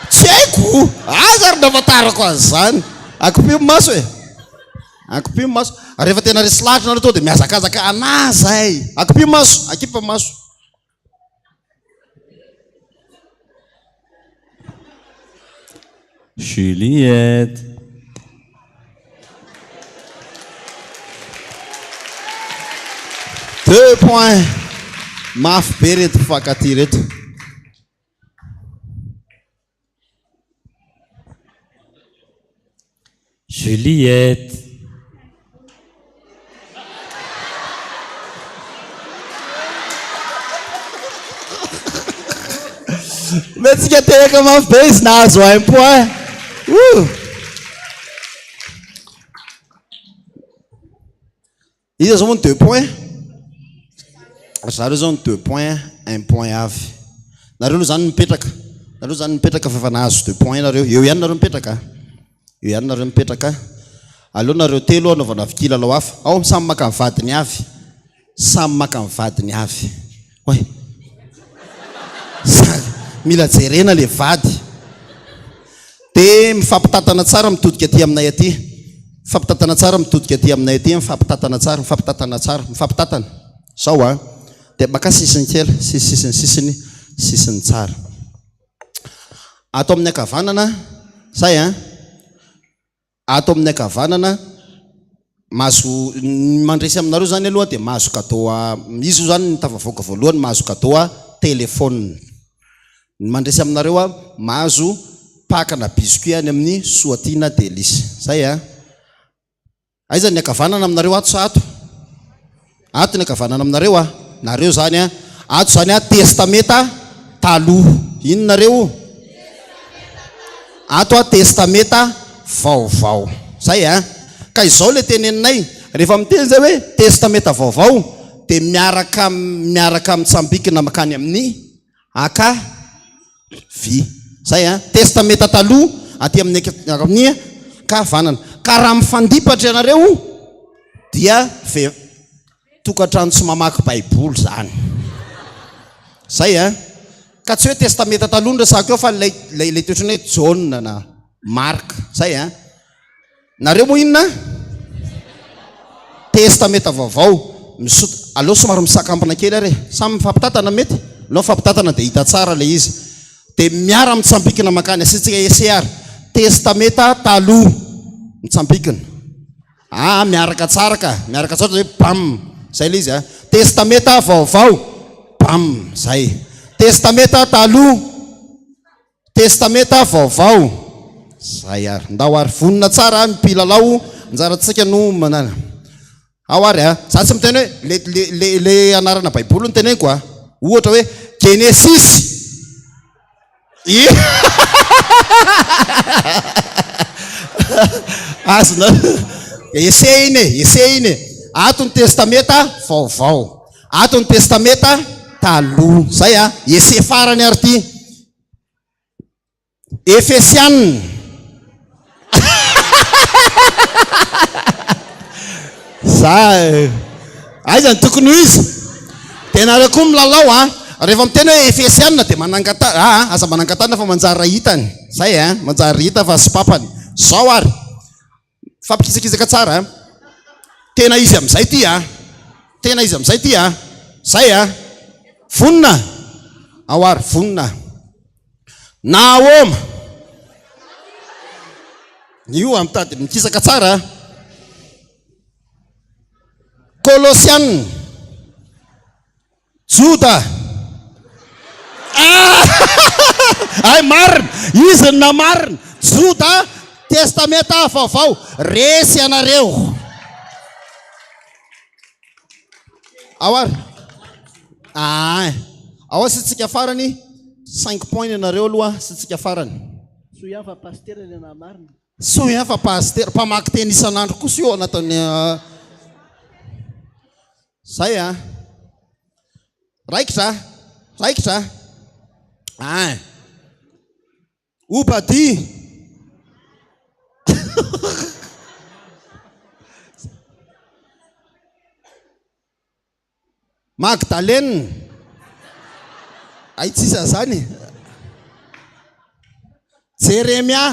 Tsy haiko! Aiza ary nahafantarako an'izany? Akipio ny maso e! Akipio ny maso. Rehefa tena resy lahatra nareo tonga dia mihazakazaka anà zay. Akipio ny maso, akipy ny maso. Juliette. Deux points. Mafy be reto mpifankatia reto. Juliette. Mihetsika tehaka mafy be izy nahazo un point. Ouh. Iza zao moa ny deux points? Ry zareo zao ny deux points, un point avy. Nareo aloha zany mipetraka. Nareo zany mipetraka fa efa nahazo deux points nareo. Eo ihany nareo mipetraka. Eo ihany nareo mipetraka. Aleo nareo telo anaovana kilalao hafa. Ao samy maka ny vadiny avy. Samy maka ny vadiny avy. Oay. Mila jerena le vady. Dia mifampitantana tsara mitodika aty aminay aty. Mifampitantana tsara mitodika aty aminay aty, mifampitantana tsara, mifampitantana tsara, mifampitantana. Zao an. Dia maka sisiny kely, sisiny sisiny, sisiny tsara. Ato amin'ny ankavanana, zay an. Ato amin'ny ankavanana, mahazo, ny mandresy aminareo zany aloha dia mahazo cadeau a, izy io zany ny tafavoaka voalohany mahazo cadeau a téléphone. Ny mandresy aminareo a mahazo pack na biscuit any amin'ny Soatiana Delice. Zay a. Aiza ny ankavanana aminareo ato sa ato? Ato ny ankavanana aminareo a. Nareo zany a. Ato zany a testameta taloha. Inona nareo? Ato a testameta vaovao. Zay a. Ka izao le teneninay, rehefa miteny zay hoe testameta vaovao dia miaraka miaraka mitsambikina makany amin'ny aka vy. Zay a. Testameta taloha aty amin'ny amin'ny ankavanana. Ka raha mifandipatra ianareo. Dia ve tokantrano tsy mamaky baiboly zany. Zay an. Ka tsy hoe testamenta taloha no resahako eo fa ilay ilay ilay toetrany hoe Jaona na Marka. Zay an. Nareo moa inona? Testamenta vaovao. Misot aleo somary misakampina kely ary e. Samy mifampitantana mety? Aleo mifampitantana dia hita tsara ilay izy. Dia miara mitsambikina mankany. Asiantsika essai ary. Testamenta taloha. Mitsambikina. Aa miaraka tsara ka, miaraka tsara hoe bam, zay ilay izy a. Testamenta vaovao, bam, zay. Testamenta taloha, testamenta vaovao, zay ary. Ndao ary, vonona tsara ny mpilalao, anjarantsika no manana. Ao ary a, za tsy miteny hoe le le le le anarana baiboly no teneniko a. Ohatra hoe Genesisy. Azonao. Essai iny e, essai iny e. Ato ny testamenta vaovao. Ato ny testamenta taloha. Zay a, essai farany ary ity. Efesianina. Za aiza ny tokony ho izy? Dia nareo koa milalao a. Rehefa miteny hoe Efesianina dia manangata ah, aza manangatana fa manjary hitany. Zay a, manjary hita fa sopapany. Zao ary. Mifampikisakisaka tsara a. Tena izy amin'izay ity a. Tena izy amin'izay ity a. Zay a. Vonona? Ao ary vonona. Naoma. Io mitady mikisaka tsara a. Kolosianina. Joda. Ah! Ay marina, izy no namarina. Joda, Testamenta Vaovao, resy ianareo. Ao ary. Ah, ao asiantsika farany, cinq points ianareo aloha, asiantsika farany. Soa ihany fa pasitera ilay nahamarina. Soa ihany fa pasitera, mpamaky teny isan'andro kosa io ao anatin'ny Zay a! Raikitra a! Raikitra a! Ein! Obadia! Magdalena! Ay tsisy an'izany e! Jeremia!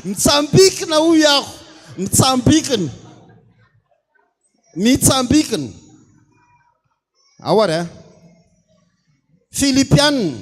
Mitsambikina hoy aho, mitsambikina. Mitsambikina. Ao ary a. Filipiana.